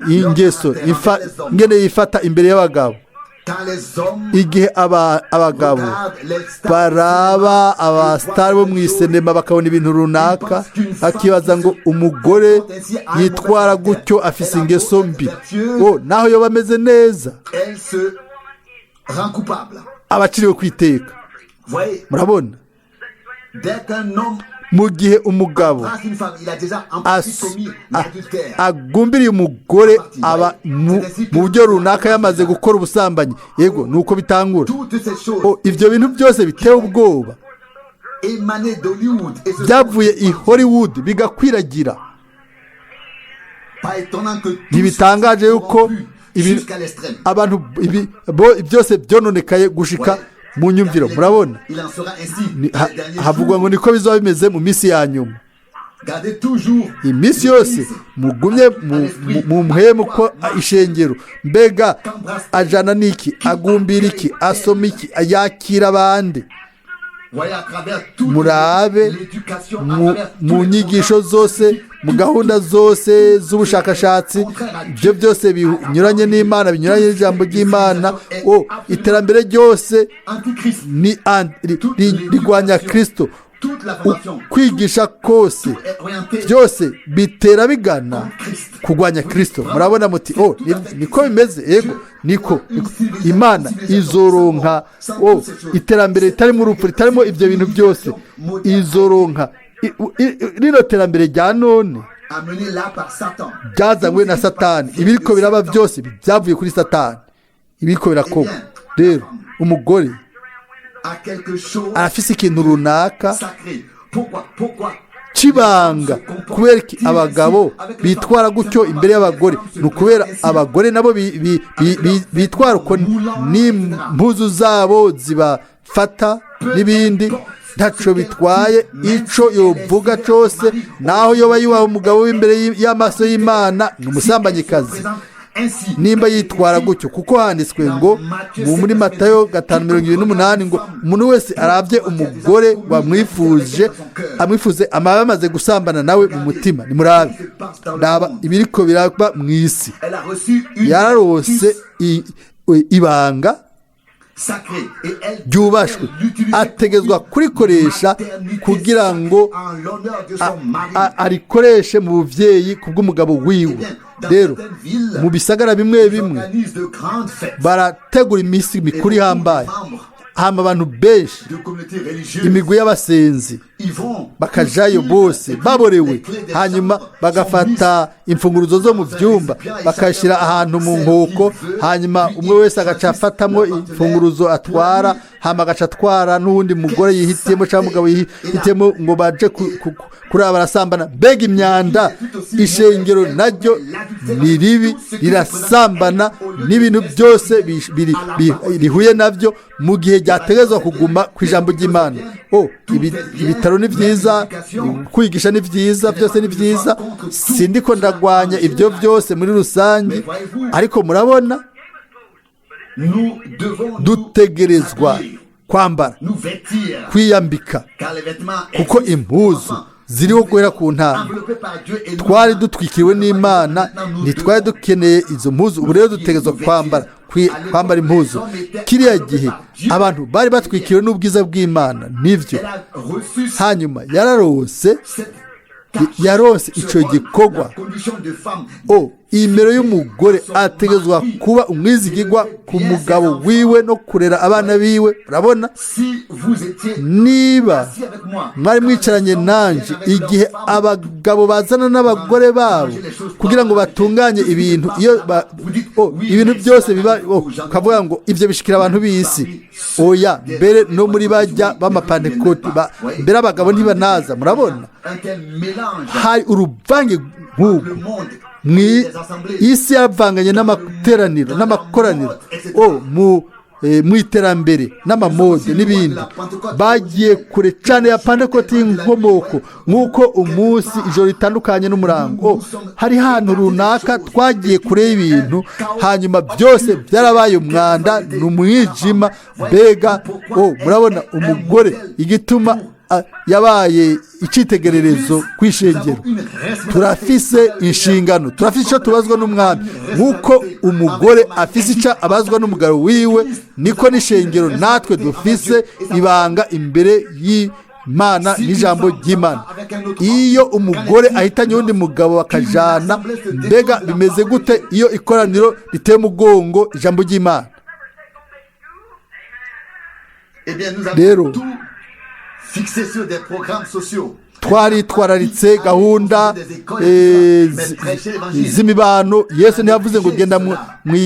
ingeso ingene yifata imbere y'abagabo. Igihe abagabo baraba abasitari bo mu isinema bakabona ibintu runaka, bakibaza ngo umugore yitwara gutyo afise ingeso mbi, naho yoba ameze neza abaciriwe kwiteka. Murabona, mu gihe umugabo agumbiriye umugore aba mu buryo runaka yamaze gukora ubusambanyi. Yego, nuko bitangura. Ibyo bintu byose biteye ubwoba byavuye i Hollywood bigakwiragira. Ntibitangaje yuko abantu byose byononekaye gushika mu nyumviro. Murabona, havugwa ngo niko bizaba bimeze mu minsi ya nyuma. Iminsi yose mugumye mu mpwemu ko ishengero. Mbega ajana n'iki, agumbira iki, asoma iki, yakira abandi. Murabe mu nyigisho zose, mu gahunda zose z'ubushakashatsi, ibyo byose binyuranye n'Imana, binyuranye n'ijambo ry'Imana. Iterambere ryose rigwanya Kristo. Kwigisha kose byose bitera bigana kurwanya Kristo. Murabona muti niko bimeze. Yego, niko Imana izoronka iterambere ritarimo urupfu, ritarimo ibyo bintu byose. Izoronka rino terambere rya none ryazanywe na Satani. Ibiriko biraba byose byavuye kuri Satani, ibiriko birakorwa. Rero umugore arafise ikintu runaka c'ibanga. Kubera abagabo bitwara gutyo imbere y'abagore, ni ukubera abagore nabo bitwara uko n'impuzu zabo zibafata n'ibindi. Ntaco bitwaye ico yovuga cose, naho yoba yubaha umugabo w'imbere y'amaso y'Imana, ni umusambanyikazi nimba yitwara gutyo, kuko handitswe ngo muri Matayo 5:28 ngo umuntu wese arabye umugore wamwifuje amwifuze amaba amaze gusambana nawe mu mutima. Nimurabe, raba ibiriko biraba mu isi. Yararose ibanga ryubashwe, ategezwa kurikoresha kugira ngo arikoreshe mu buvyeyi kubw'umugabo wiwe. Rero mu bisagara bimwe bimwe barategura iminsi mikuru ihambaye, hama abantu benshi, imigwi y'abasenzi bakajayo bose baborewe, hanyuma bagafata imfunguruzo zo mu byumba bakashyira ahantu mu nkoko, hanyuma umwe wese agaca afatamo imfunguruzo atwara, hama agaca atwara n'uwundi mugore yihitiyemo cyangwa umugabo yihitiyemo ngo baje kuraba barasambana. Mbega imyanda! Ishengero naryo ni ribi, rirasambana n'ibintu byose rihuye nabyo, mu gihe ryategezwa kuguma ku ijambo ry'Imana. Ibitaro ni byiza, kwigisha ni byiza, byose ni byiza. Sindiko ndagwanya ibyo byose muri rusange, ariko murabona dutegerezwa kwambara, kwiyambika, kuko impuzu ziriho guhera ku ntango. Twari dutwikiriwe n'Imana, ntitwari dukeneye izo mpuzu. Ubu rero dutegerezwa kwambara impuzu. Kiriya gihe abantu bari batwikiriwe n'ubwiza bw'Imana, nibyo. Hanyuma yararose, yarose icyo gikorwa. O imero y'umugore ategerezwa kuba umwizigirwa ku mugabo wiwe no kurera abana biwe. Urabona, niba mwari mwicaranye nanje igihe abagabo bazana n'abagore babo kugira ngo batunganye ibintu, iyo ibintu byose biba, ukavuga ngo ibyo bishikira abantu b'isi. Oya, mbere no muri bajya b'amapantekoti, mbere abagabo ntibanaza. Murabona hari uruvange nk'ubu isi yavanganye n'amateraniro n'amakoraniro mu iterambere n'amamode n'ibindi. Bagiye kure cyane ya Pantekoti y'inkomoko, nk'uko umunsi ijoro ritandukanye n'umurango. Hari ahantu runaka twagiye kure y'ibintu, hanyuma byose byarabaye umwanda, ni umwijima. Mbega murabona umugore igituma yabaye icyitegererezo ku ishengero. Turafise inshingano, turafise icyo tubazwa n'umwami. Nk'uko umugore afise icyo abazwa n'umugabo wiwe, niko n'ishengero natwe dufise ibanga imbere y'Imana n'ijambo ry'Imana. Iyo umugore ahitanye undi mugabo bakajana, mbega bimeze gute iyo ikoraniro riteye umugongo ijambo ry'Imana? Rero twaritwararitse gahunda z'imibano. Yesu ntiyavuze ngo genda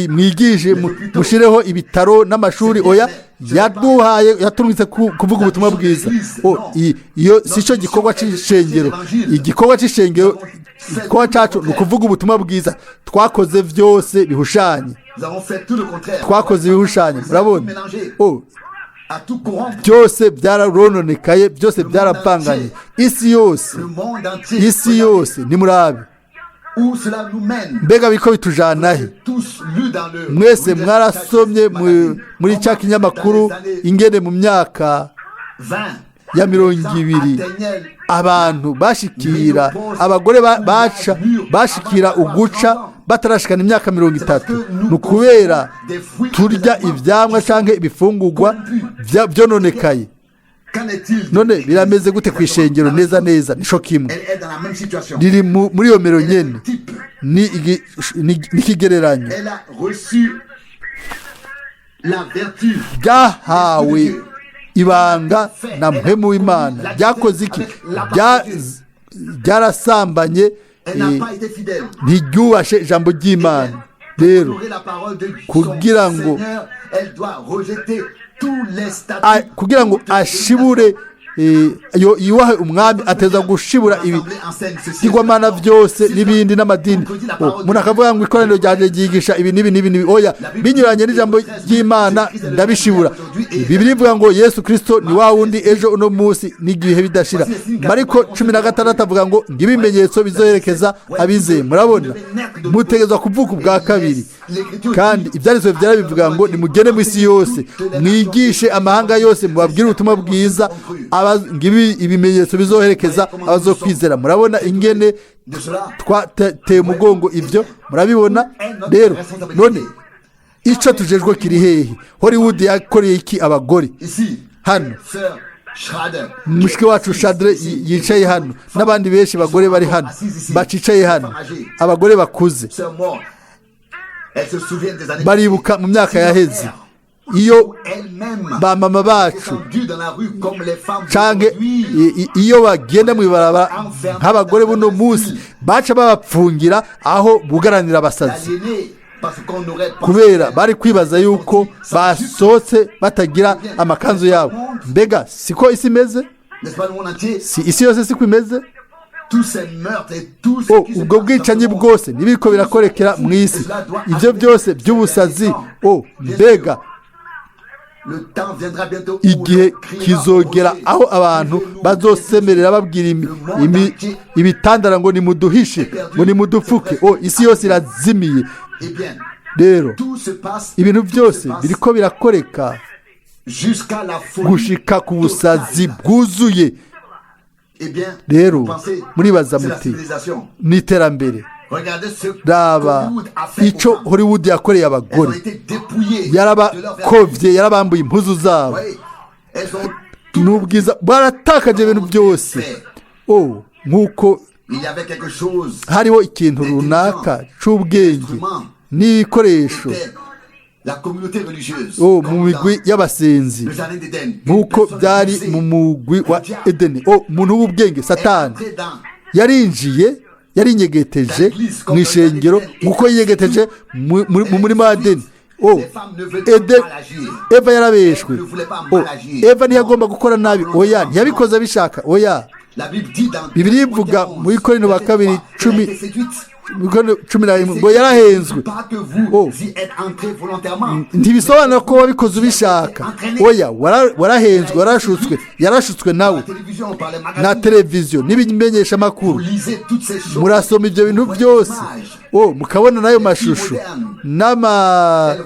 mwigishe, mushireho ibitaro n'amashuri. Oya, yaduhaye, yaturungitse kuvuga ubutumwa bwiza. Iyo si cyo gikorwa cy'ishengero. Igikorwa cy'ishengero, igikorwa cyacu ni ukuvuga ubutumwa bwiza. Twakoze byose bihushanye, twakoze ibihushanye. Murabona byose byararononekaye, byose byarapanganye. Isi yose, isi yose nimurabe mbega biko bitujana he? Mwese mwarasomye muri cya kinyamakuru ingene mu myaka ya 20 abantu bashikira, abagore baca bashikira uguca batarashikana imyaka 30. Ni ukubera turya ibyamwa cyangwa ibifungugwa byononekaye. None birameze gute ku ishengero? Neza neza nisho kimwe, riri muri iyo mero nyene, ni ikigereranyo. Byahawe ibanga na mpemu w'Imana. Byakoze iki? Byarasambanye, ntiryubashe ijambo ry'Imana. Rero kugira ngo ashibure, yubahe umwami, ateza gushibura ibigirwamana byose n'ibindi n'amadini. Umuntu akavuga ngo ikoraniro ryanjye ryigisha ibi n'ibi n'ibi n'ibi, oya, binyuranye n'ijambo ry'Imana ndabishibura. Bibiliya ivuga ngo Yesu Kristo ni wa wundi ejo, uno munsi n'igihe bidashira. Mariko 16 avuga ngo ibimenyetso bizoherekeza abizeye. Murabona mutegerezwa kuvuka ubwa kabiri, kandi ibyanditswe byera bivuga ngo nimugende mu isi yose, mwigishe amahanga yose, mubabwire ubutumwa bwiza, ibimenyetso bizoherekeza abazokwizera. Murabona ingene twateye umugongo ibyo, murabibona. Rero none icyo tujejwe kiri hehe? Hollywood yakoreye iki abagore hano? Mushiki wacu Shadre yicaye hano, n'abandi benshi bagore bari hano bacicaye hano, abagore bakuze baribuka mu myaka yaheze iyo ba mama bacu canke iyo bagenda mu ibarabara nk'abagore buno munsi, baca babapfungira aho bugaranira abasazi, kubera bari kwibaza yuko basohotse batagira amakanzu yabo. Mbega siko isi imeze? Si isi yose siko imeze? Ubwo bwicanyi bwose ntibiko birakorekera mu isi, ibyo byose by'ubusazi. Mbega Igihe kizogera aho abantu bazosemerera babwira ibitandara ngo nimuduhishe, ngo nimudupfuke. O, isi yose irazimiye. Rero ibintu byose biriko birakoreka gushika ku busazi bwuzuye. Rero muribaza muti n'iterambere. Raba icyo Hollywood yakoreye abagore, yarabakovye, yarabambuye impuzu zabo n'ubwiza, baratakaje ibintu byose. O, nk'uko hariho ikintu runaka c'ubwenge n'ibikoresho mu migwi y'abasenzi, nk'uko byari mu mugwi wa Edeni. O, umuntu w'ubwenge Satani yarinjiye, yarinyegeteje mu ishengero nk'uko yinyegeteje mu murima wa Edeni. O, Eva yarabeshwe. O, Eva ntiyagomba gukora nabi. Oya, ntiyabikoze abishaka. Oya, Bibiliya ivuga muri Korinto ba kabiri 10:11 ngo yarahenzwe. Ntibisobanura ko wabikoze ubishaka. Oya, warahenzwe, warashutswe, yarashutswe nawe na televiziyo n'ibimenyeshamakuru. Murasoma ibyo bintu byose, o, mukabona n'ayo mashusho n'ama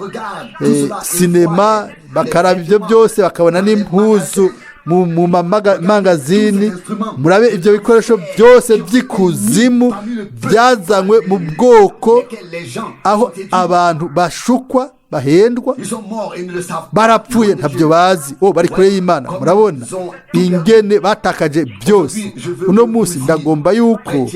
sinema, bakaraba ibyo byose, bakabona n'impuzu mu mamangazini. Murabe ibyo bikoresho byose by'ikuzimu byazanywe mu bwoko aho abantu bashukwa, bahendwa, barapfuye ntabyo bazi. O, bari kure y'Imana. Murabona ingene batakaje byose. Uno munsi ndagomba yuko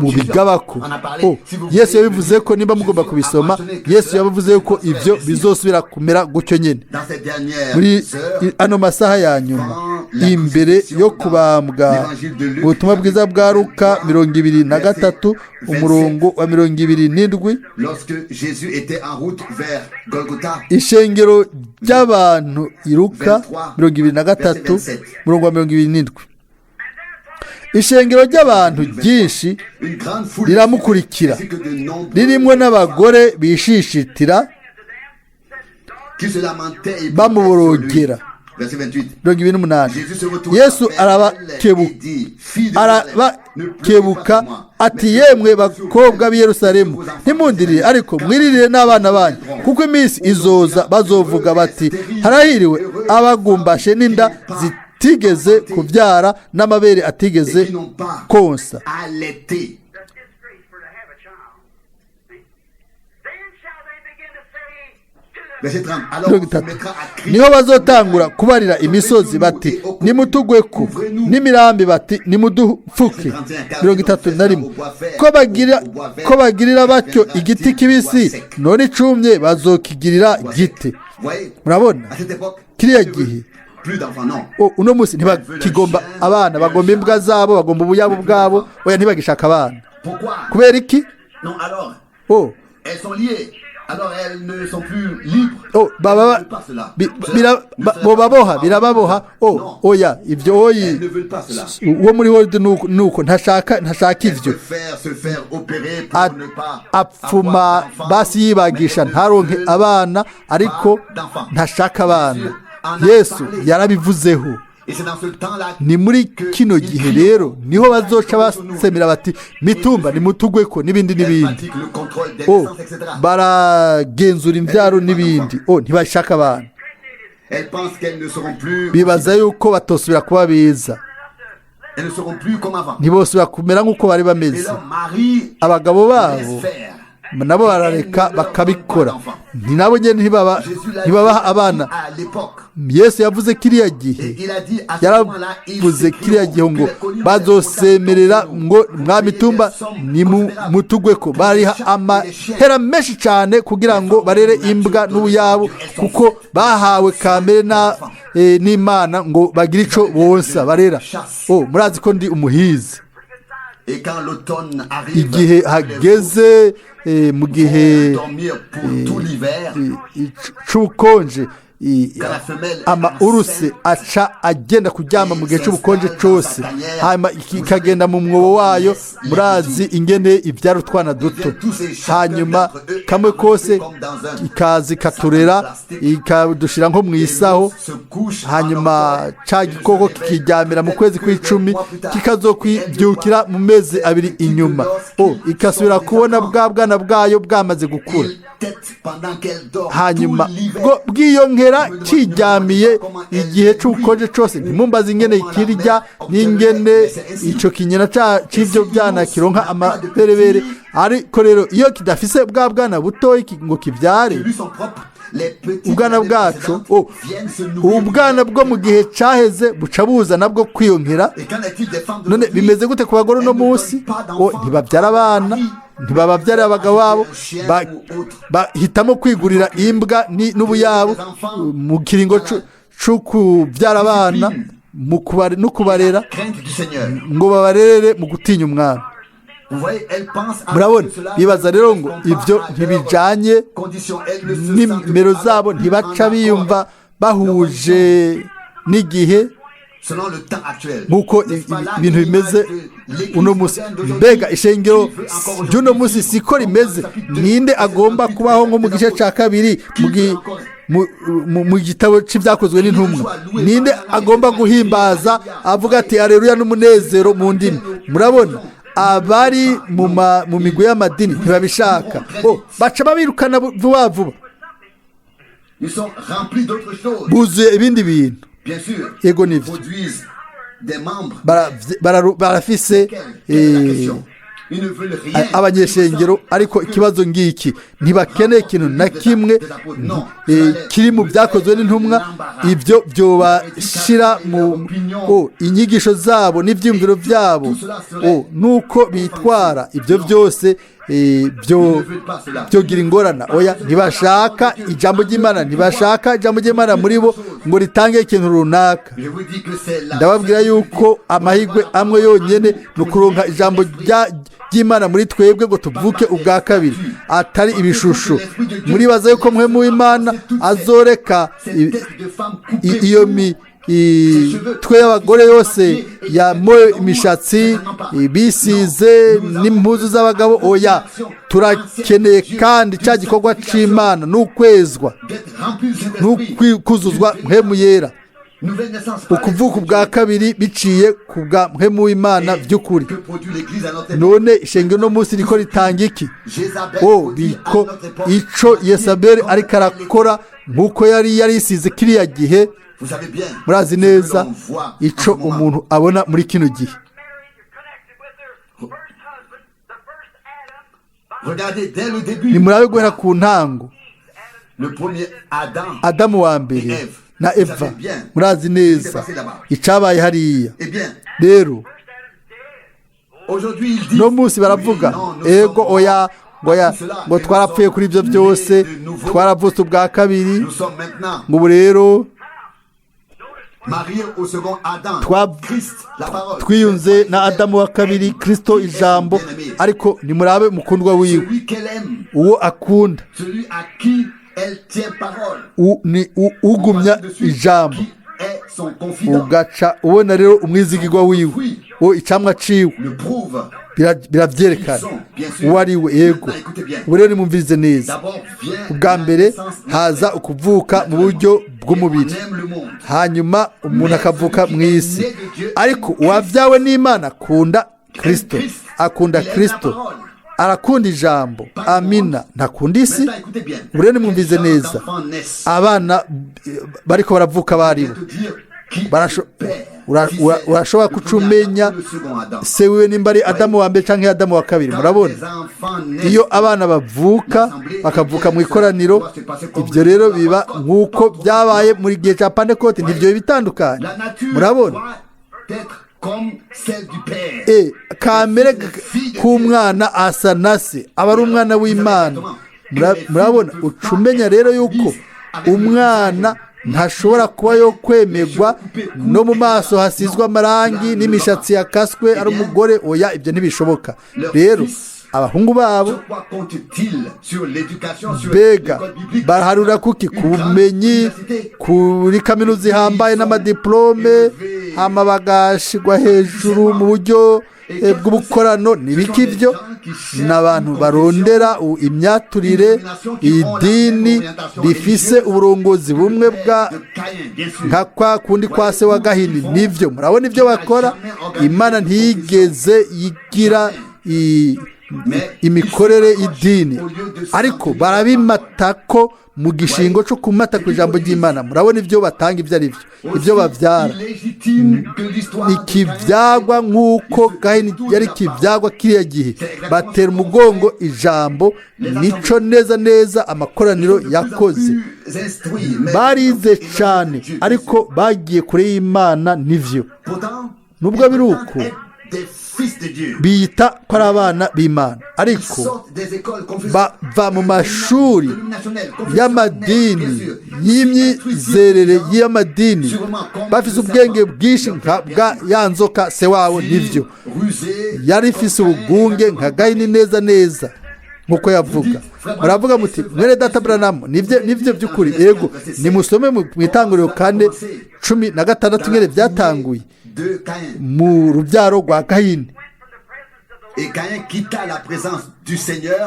mubigabako. O, Yesu yabivuze ko, nimba mugomba kubisoma, Yesu yabivuze yuko ibyo bizosubira kumera gutyo nyine muri ano masaha ya nyuma imbere yo kubambwa. Ubutumwa bwiza bwa Luka 23, umurongo wa 27. Ishengero ry'abantu, Iruka 23, umurongo wa 27. Ishengero ry'abantu ryinshi riramukurikira, ririmo n'abagore bishishitira bamuborogera. 28. Yesu arabakebuka ati: "Yemwe bakobwa b'i Yerusalemu, ntimundirire, ariko mwiririre n'abana banyu, kuko iminsi izoza bazovuga bati: Harahiriwe abagumbashe n'inda zitigeze kubyara n'amabere atigeze konsa." 30. Niho bazotangura kubarira imisozi bati: "Nimutugwe ko", n'imirambi bati: "Nimudupfuke". 31. Ko bagirira batyo igiti kibisi, none icumye bazokigirira gite? Murabona kiriya gihe. Uno munsi ntibakigomba abana, bagomba imbwa zabo, bagomba ubuyabo bwabo. Oya, ntibagishaka abana. Kubera iki? Oh, oh, baba bobaboha, birababoha. Oh, oya, ibyo oyi uwo muri world nuko ntashaka ivyo, apfuma basi yibagisha ntaronke abana, ariko ntashaka abana. Yesu yarabivuzeho. Ni muri kino gihe rero niho bazoca basemera bati: "Mitumba nimutugwe ko", n'ibindi n'ibindi. O, baragenzura imbyaro n'ibindi. O, ntibashaka abana, bibaza yuko batosubira kuba beza, ntibosubira kumera nk'uko bari bameze. Abagabo babo nabo barareka bakabikora, ni nabo nyine ntibabaha abana. Yesu yavuze kiriya gihe, yaravuze kiriya gihe ngo bazosemerera ngo: "Mwamitumba nimutugwe ko". Bariha amahera menshi cyane kugira ngo barere imbwa n'ubuyabo, kuko bahawe kamere n'Imana ngo bagire icyo bonsa barera. Oh, murazi ko ndi umuhizi. Igihe hageze mu gihe c'ubukonje. Ama uruse aca agenda kuryama mu gihe cy'ubukonje cyose, hanyuma ikagenda mu mwobo wayo. Murazi ingene ibyara utwana duto, hanyuma kamwe kose ikaza ikaturera, ikadushira nko mu isaho. Hanyuma cya gikoko kikiryamira mu kwezi kw'icumi, kikazokwibyukira mu mezi 2 inyuma, ikasubira kubona bwa bwana bwayo bwamaze gukura, hanyuma bwiyongera kiryamiye igihe cy'ubukonje cyose. Ntimumbaze ingene kirya n'ingene icyo kinyana cy'ibyo byana kironka amaberebere, ariko rero iyo kidafise bwa bwana butoyi ngo kibyare ubwana bwacu, ubwana bwo mu gihe cyaheze buca buza nabwo kwiyongera. None bimeze gute ku bagore uno munsi? Ntibabyara abana, ntibababyarira abagabo babo, bahitamo kwigurira imbwa n'ubuyabo mu kiringo cyo kubyara abana no kubarera ngo babarere mu gutinya umwami. Murabona, bibaza rero ngo ibyo ntibijyanye n'imero zabo, ntibaca biyumva bahuje n'igihe nk'uko ibintu bimeze uno munsi. Mbega ishengero ry'uno munsi siko rimeze. Ninde agomba kubaho nko mu gice cya kabiri mu gitabo cy'ibyakozwe n'intumwa? Ninde agomba guhimbaza avuga ati areruya n'umunezero mu ndimi? Murabona, abari mu migwi y'amadini ntibabishaka, baca babirukana vuba vuba, buzuye ibindi bintu. Yego, nibyo, barafise abanyeshengero, ariko ikibazo ngiki, ntibakeneye ikintu na kimwe kiri mu byakozwe n'intumwa. Ibyo byobashyira mu inyigisho zabo n'ibyiyumviro byabo nuko bitwara, ibyo byose byogira ingorane. Oya, ntibashaka ijambo ry'Imana, ntibashaka ijambo ry'Imana muri bo ngo ritange ikintu runaka. Ndababwira yuko amahirwe amwe yonyine ni ukuronka ijambo ry'Imana muri twebwe ngo tuvuke ubwa kabiri, atari ibishusho. Muribaza yuko mwe mu Imana azoreka iyo twe y'abagore yose yamoye imishatsi, bisize n'impuzu z'abagabo? Oya, turakeneye kandi cya gikorwa cy'Imana n'ukwezwa n'ukuzuzwa mpemu yera, ukuvuka ubwa kabiri biciye ku bwa mpemu w'Imana by'ukuri. None ishengero uno munsi riko ritanga iki? Riko ico Yesabeli ariko arakora nk'uko yari yarisize kiriya gihe. Murazi neza icyo umuntu abona muri kino gihe. Nimurabe guhera ku ntango, Adamu wa mbere na Eva, murazi neza icyabaye hariya. Rero no munsi baravuga ego, oya, ngo twarapfuye kuri ibyo byose, twaravutse ubwa kabiri, ngo ubu rero twiyunze na Adamu wa kabiri, Kristo ijambo. Ariko nimurabe mukundwa wiwe, uwo akunda, ni ugumya ijambo, ugaca ubona rero umwizigirwa wiwe, uwo icamwa ciwe birabyerekana uwo ari we. Yego, ubu rero nimumvirize neza. Ubwa mbere haza ukuvuka mu buryo bw'umubiri, hanyuma umuntu akavuka mu isi, ariko uwabyawe n'Imana akunda Kristo, akunda Kristo, arakunda ijambo. Amina. Ntakunda isi. Ubu rero nimumvirize neza, abana bariko baravuka baribo urashobora kucumenya se wiwe nimba ari Adamu wa mbere cyangwa Adamu wa kabiri. Murabona, iyo abana bavuka, bakavuka mu ikoraniro, ibyo rero biba nk'uko byabaye muri gihe cya Pantekote, ntibyo bitandukanye. Murabona, kamere k'umwana asa na se, aba ari umwana w'Imana. Murabona, ucumenya rero yuko umwana ntashobora kuba yo kwemerwa no mu maso hasizwe amarangi n'imishatsi yakaswe ari umugore. Oya, ibyo ntibishoboka. Rero Abahungu babo mbega baraharura kuki? Ku bumenyi, kuri kaminuza ihambaye n'amadiplome, hama bagashigwa hejuru mu buryo bw'ubukorano. Nibiki ibyo? Ni abantu barondera imyaturire, idini rifise uburongozi bumwe bwa nka kwa kundi kwa se wa Gahini. Nibyo, murabona ibyo bakora. Imana ntiyigeze yigira imikorere y'idini, ariko barabimata ko mu gishingo cyo kumata ku ijambo ry'Imana. Murabona ibyo batanga ibyo ari byo, ibyo babyara ikibyagwa nk'uko Gahini yari kibyagwa kiriya gihe. Batera umugongo ijambo. Nico neza neza amakoraniro yakoze. Barize cyane, ariko bagiye kure y'Imana. Nivyo, nubwo biri uko biyita ko ari abana b'Imana, ariko bava mu mashuri y'amadini, y'imyizerere y'amadini, bafise ubwenge bwinshi nka bwa ya nzoka se wabo. Nibyo, yari ifise ubugunge nka Gahini neza neza nkuko yavuga. Muravuga muti: "Mwene data Branham, nibyo by'ukuri?" Yego, nimusome mu Itanguriro 4:16 mwene byatanguye mu rubyaro rwa Kayini.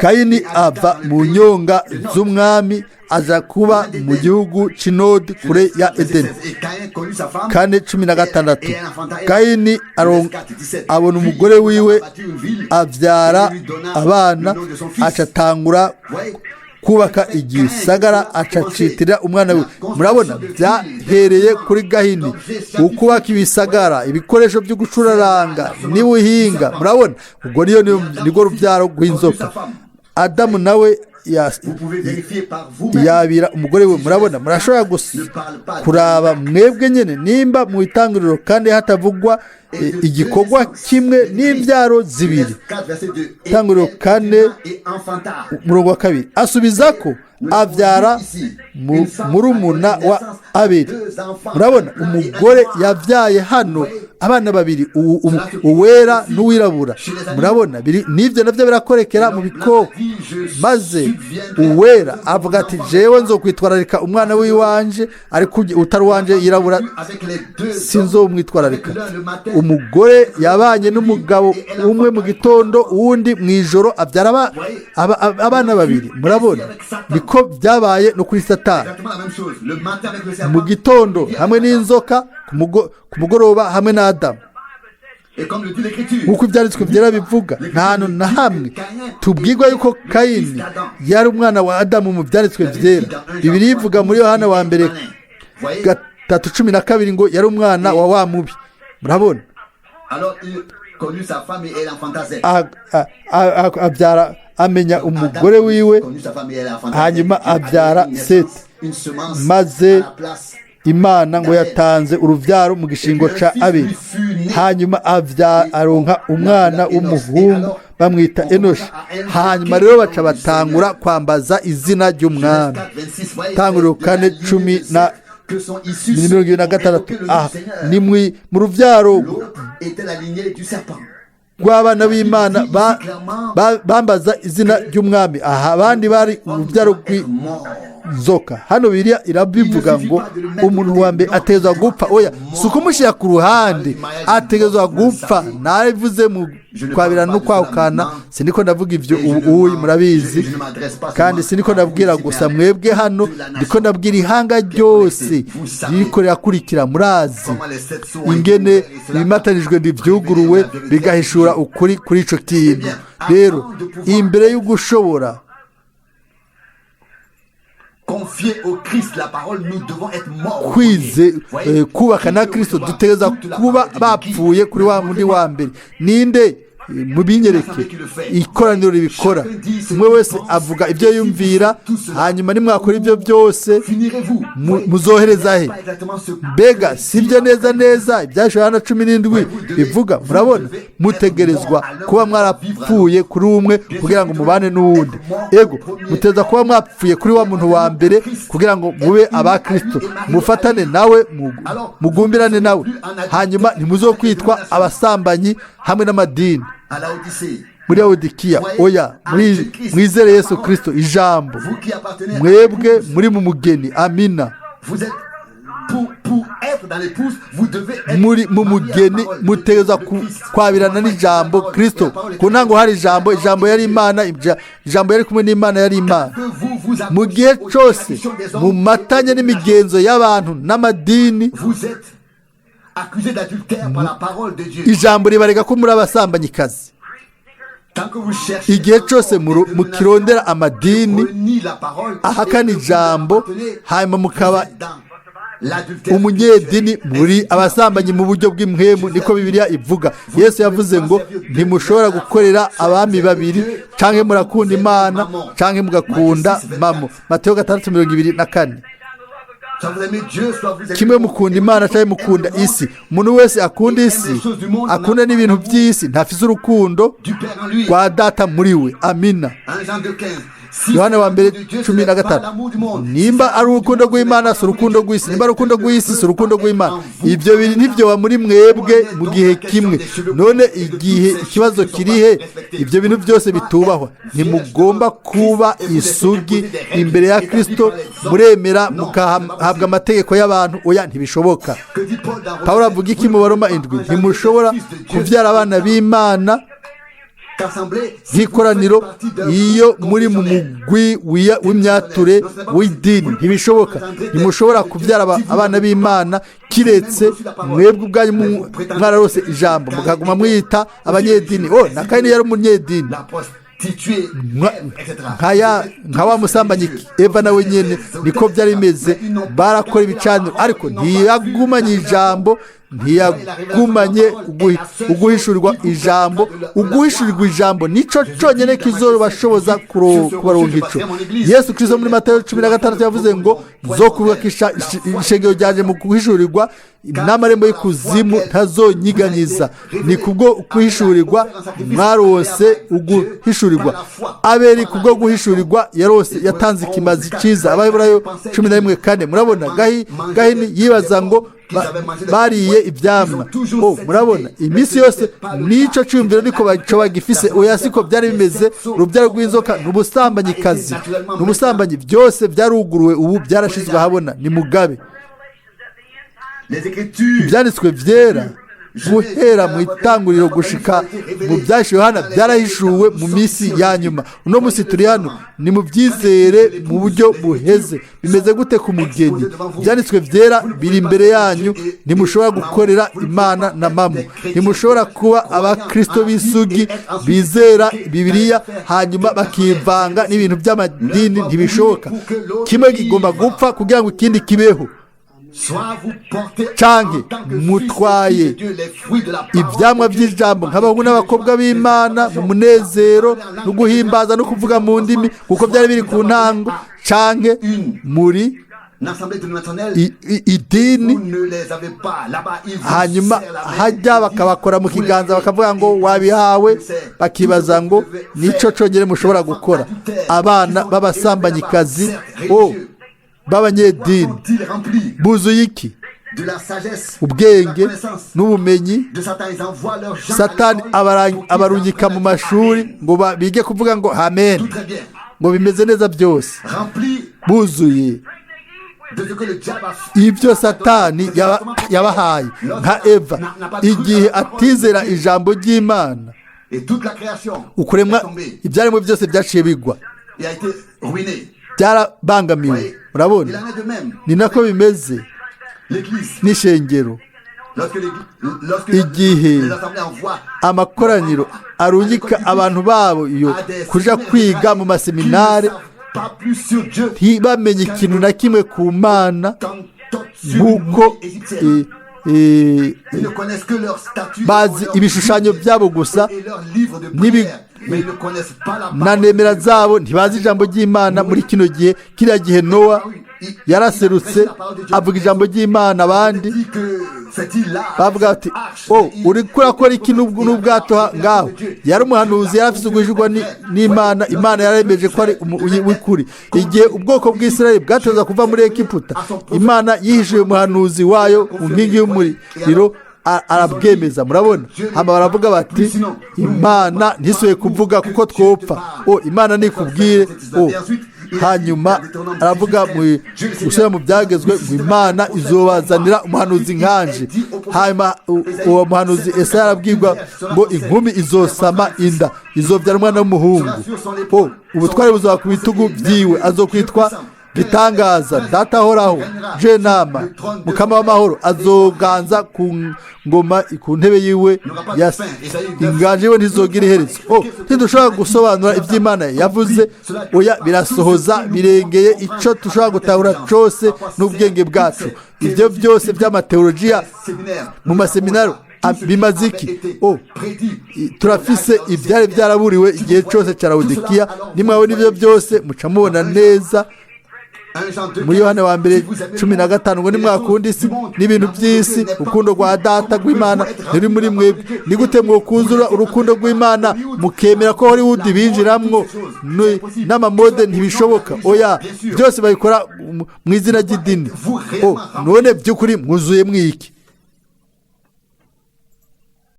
Kayini ava mu nyonga z'Umwami, aza kuba mu gihugu c'Inodi, kure ya Edeni. 4:16. Kayini abona umugore wiwe, abyara abana, acatangura kubaka igisagara, acacitirira umwana we. Murabona, byahereye kuri Gahini, ukubaka ibisagara, ibikoresho byo gucuraranga n'ubuhinga. Murabona, ubwo niyo nirwo rubyaro rw'inzoka. Adamu nawe yabira umugore we. Murabona, murashobora kuraba mwebwe nyine nimba mu Itangiriro kandi hatavugwa igikorwa kimwe n'imbyaro zibiri. Itangiriro 4:2, asubiza ko abyara murumuna wa Abeli. Murabona, umugore yabyaye hano abana babiri, uwera n'uwirabura. Murabona, n'ibyo nabyo birakorekera mu bikoko. Maze uwera avuga ati: "Jewe nzokwitwararika umwana w'iwanje, ariko utari uwanje yirabura sinzomwitwararika." Umugore yabanye n'umugabo umwe mu gitondo, uwundi mu ijoro, abyara abana babiri. Murabona, niko byabaye no kuri Satani: mu gitondo hamwe n'inzoka, ku mugoroba hamwe na Adamu. Nk'uko Ibyanditswe Byera bivuga, nta hantu na hamwe tubwirwa yuko Kayini yari umwana wa Adamu mu Byanditswe Byera. Bibiliya ivuga muri Yohana wa mbere 3:12 ngo yari umwana wa wa mubi. Murabona, abyara, amenya umugore wiwe, hanyuma abyara Seti. Maze Imana ngo yatanze urubyaro mu gishingo ca Abeli, hanyuma aronka umwana w'umuhungu, bamwita Enoshi. Hanyuma rero baca batangura kwambaza izina ry'Umwami. Tanguriro 4:10 na 26. Aha ni mu rubyaro rw'abana b'Imana bambaza izina ry'Umwami. Aha abandi bari urubyaro rw'inzoka. Hano Biriya irabivuga ngo umuntu wa mbere ategerezwa gupfa. Oya, si ukumushyira ku ruhande, ategerezwa gupfa. Nabivuze mu kwabira no kwahukana. Siniko ndavuga ibyo ubu, murabizi. Kandi siniko ndabwira gusa mwebwe hano, ndiko ndabwira ihanga ryose ririko rirakurikira. Murazi ingene ibimatanijwe ntibyuguruwe, bigahishura ukuri kuri ico kintu. Rero imbere y'ugushobora kwize kubaka na Kristo, dutegereza kuba bapfuye kuri wa mundi wa mbere. Ninde mubinyereke ikoraniro ribikora? Umwe wese avuga ibyo yumvira. Hanyuma nimwakora ibyo byose, muzohereza he? Mbega si byo neza neza ibyashoboye hano 17 bivuga? Murabona, mutegerezwa kuba mwarapfuye kuri umwe kugira ngo mubane n'uwundi. Ego, mutegerezwa kuba mwapfuye kuri wa muntu wa mbere kugira ngo mube aba Kristo, mufatane nawe, mugumbirane nawe. Hanyuma ntimuzokwitwa abasambanyi hamwe n'amadini. Muri Lawodikiya, oya, mwizere Yesu Kirisito ijambo, mwebwe muri mu mugeni. Amina. Muri mu mugeni mutegerezwa kwabirana n'ijambo Kirisito. Ku ntango hari ijambo, ijambo yari Imana, ijambo yari kumwe n'Imana, yari Imana. Mu gihe cyose mumatanye n'imigenzo y'abantu n'amadini, ijambo ribarega ko muri abasambanyikazi. Igihe cyose mukirondera amadini ahakana ijambo, hanyuma mukaba umunyedini, muri abasambanyi mu buryo bw'impwemu, niko Bibiliya ivuga. Yesu yavuze ngo ntimushobora gukorera abami babiri, canke murakunda Imana canke mugakunda mamo. Mateyo 6:24. Kimwe mukunda Imana canke mukunda isi. Umuntu wese akunda isi, akunda n'ibintu by'isi, ntafise urukundo rwa Data muri we. Amina. Yohana wa mbere 15. Nimba ari urukundo rw'Imana, si urukundo rw'isi. Nimba ari urukundo rw'isi, si urukundo rw'Imana. Ibyo bintu ntibyoba muri mwebwe mu gihe kimwe. None igihe ikibazo kirihe? Ibyo bintu byose bitubahwa. Ntimugomba kuba isugi imbere ya Kirisito, muremera mukahabwa amategeko y'abantu. Oya, ntibishoboka. Pawulo avuga iki mu Baroma 7? Ntimushobora kubyara abana b'Imana nk'ikoraniro iyo muri mu mugwi w'imyature w'idini. Ntibishoboka. Ntimushobora kubyara abana b'Imana kiretse mwebwe ubwanyu mwararose ijambo, mukaguma mwiyita abanyedini. Oh, na Kayini yari umunyedini nka wa musambanyi Eva, nawe nyine niko byari bimeze, barakora ibicaniro, ariko ntiyagumanye ijambo, ntiyagumanye uguhishurirwa ijambo. Uguhishurirwa ijambo nicyo cyonyine kizobashoboza kubaronka ico. Yesu Kirisito muri Matayo 16 yavuze ngo zo kubakisha ishengero ryanjye mu guhishurirwa, n'amarembo y'ikuzimu ntazonyiganyiza. Ni kubwo guhishurirwa mwarose uguhishurirwa. Abeli kubwo guhishurirwa yarose yatanze ikimazi cyiza. Abaheburayo 11:4. Murabona Gahini yibaza ngo bariye ibyamwa. Oh, murabona iminsi yose n'icyo cyumviro niko baco bagifise. Oya, siko byari bimeze. Urubyaro rw'inzoka ni ubusambanyikazi, ni ubusambanyi. Byose byaruguruwe, ubu byarashizwe ahabona. Ni mugabe ibyanditswe byera guhera mu itanguriro gushika mu byashe Yohana byarahishuwe mu minsi ya nyuma. Uno munsi turi hano, ni mu byizere mu buryo buheze. Bimeze gute ku mugeni? Ibyanditswe byera biri imbere yanyu. Ntimushobora gukorera Imana na mamo. Ntimushobora kuba abakristo b'isugi bizera Bibiliya hanyuma bakivanga n'ibintu by'amadini. Ntibishoboka. Kimwe kigomba gupfa kugira ngo ikindi kibeho. Canke mutwaye ibyamwa by'ijambo nk'abahungu n'abakobwa b'Imana mu munezero no guhimbaza no kuvuga mu ndimi kuko byari biri ku ntango, canke muri idini, hanyuma hajya bakabakora mu kiganza bakavuga ngo wabihawe, bakibaza ngo nico conyine mushobora gukora. Abana b'abasambanyikazi o b'abanyedini buzuye iki? Ubwenge n'ubumenyi. Satani abarungika mu mashuri ngo bige kuvuga ngo amen, ngo bimeze neza byose. Buzuye ibyo Satani yabahaye nka Eva igihe atizera ijambo ry'Imana. Ukuremwa ibyaremwe byose byaciye bigwa, byarabangamiwe. Murabona ni nako bimeze n'ishengero. Igihe amakoraniro arungika abantu babo iyo kuja kwiga mu maseminari, ntibamenye ikintu na kimwe ku Mana, nk'uko bazi ibishushanyo byabo gusa na nemera zabo, ntibazi ijambo ry'Imana. Muri kino gihe, kiriya gihe Nowa yaraserutse avuga ijambo ry'Imana, abandi bavuga bati oh, uri kurakora iki n'ubwato ngaho? Yari umuhanuzi, yari afite uguhishurwa n'Imana. Imana yaremeje ko ari w'ukuri. Igihe ubwoko bw'Isirayeli bwatoza kuva muri Egiputa, Imana yihishuye umuhanuzi wayo mu nkingi y'umuriro. Arabwemeza. Murabona, hama baravuga bati: "Imana ntisuye kuvuga, kuko twopfa." O, Imana nikubwire. O, hanyuma aravuga mu gusubira mu byagezwe ngo Imana izobazanira umuhanuzi nkanje. Hanyuma uwo muhanuzi Esaya arabwirwa ngo inkumi izosama inda, izobyara umwana w'umuhungu. O, ubutware buzaba ku bitugu byiwe, azokwitwa Gitangaza, Data Ahoraho, Jenama, Mukama w'Amahoro. Azoganza ku ngoma, ku ntebe yiwe ya inganje yiwe ntizogira iherezo. Oh, ntidushobora gusobanura iby'Imana yavuze. Oya, birasohoza, birengeye icyo dushobora gutahura cyose n'ubwenge bwacu. Ibyo byose by'amateolojiya mu maseminari bimaze iki? Oh, turafise ibyari byaraburiwe igihe cyose cya Lawodikiya. Nimwabona ibyo byose, muca mubona neza muri Yohana wa mbere 15 ngo: "Nimwakunda isi n'ibintu by'isi, urukundo rwa Data, rw'Imana, ntiri muri mwebwe." Ni gute mwokuzura urukundo rw'Imana mukemera ko Hollywood binjiramwo n'amamode? Ntibishoboka, oya. Byose babikora mu izina ry'idini. Oh, none by'ukuri mwuzuye mwiki?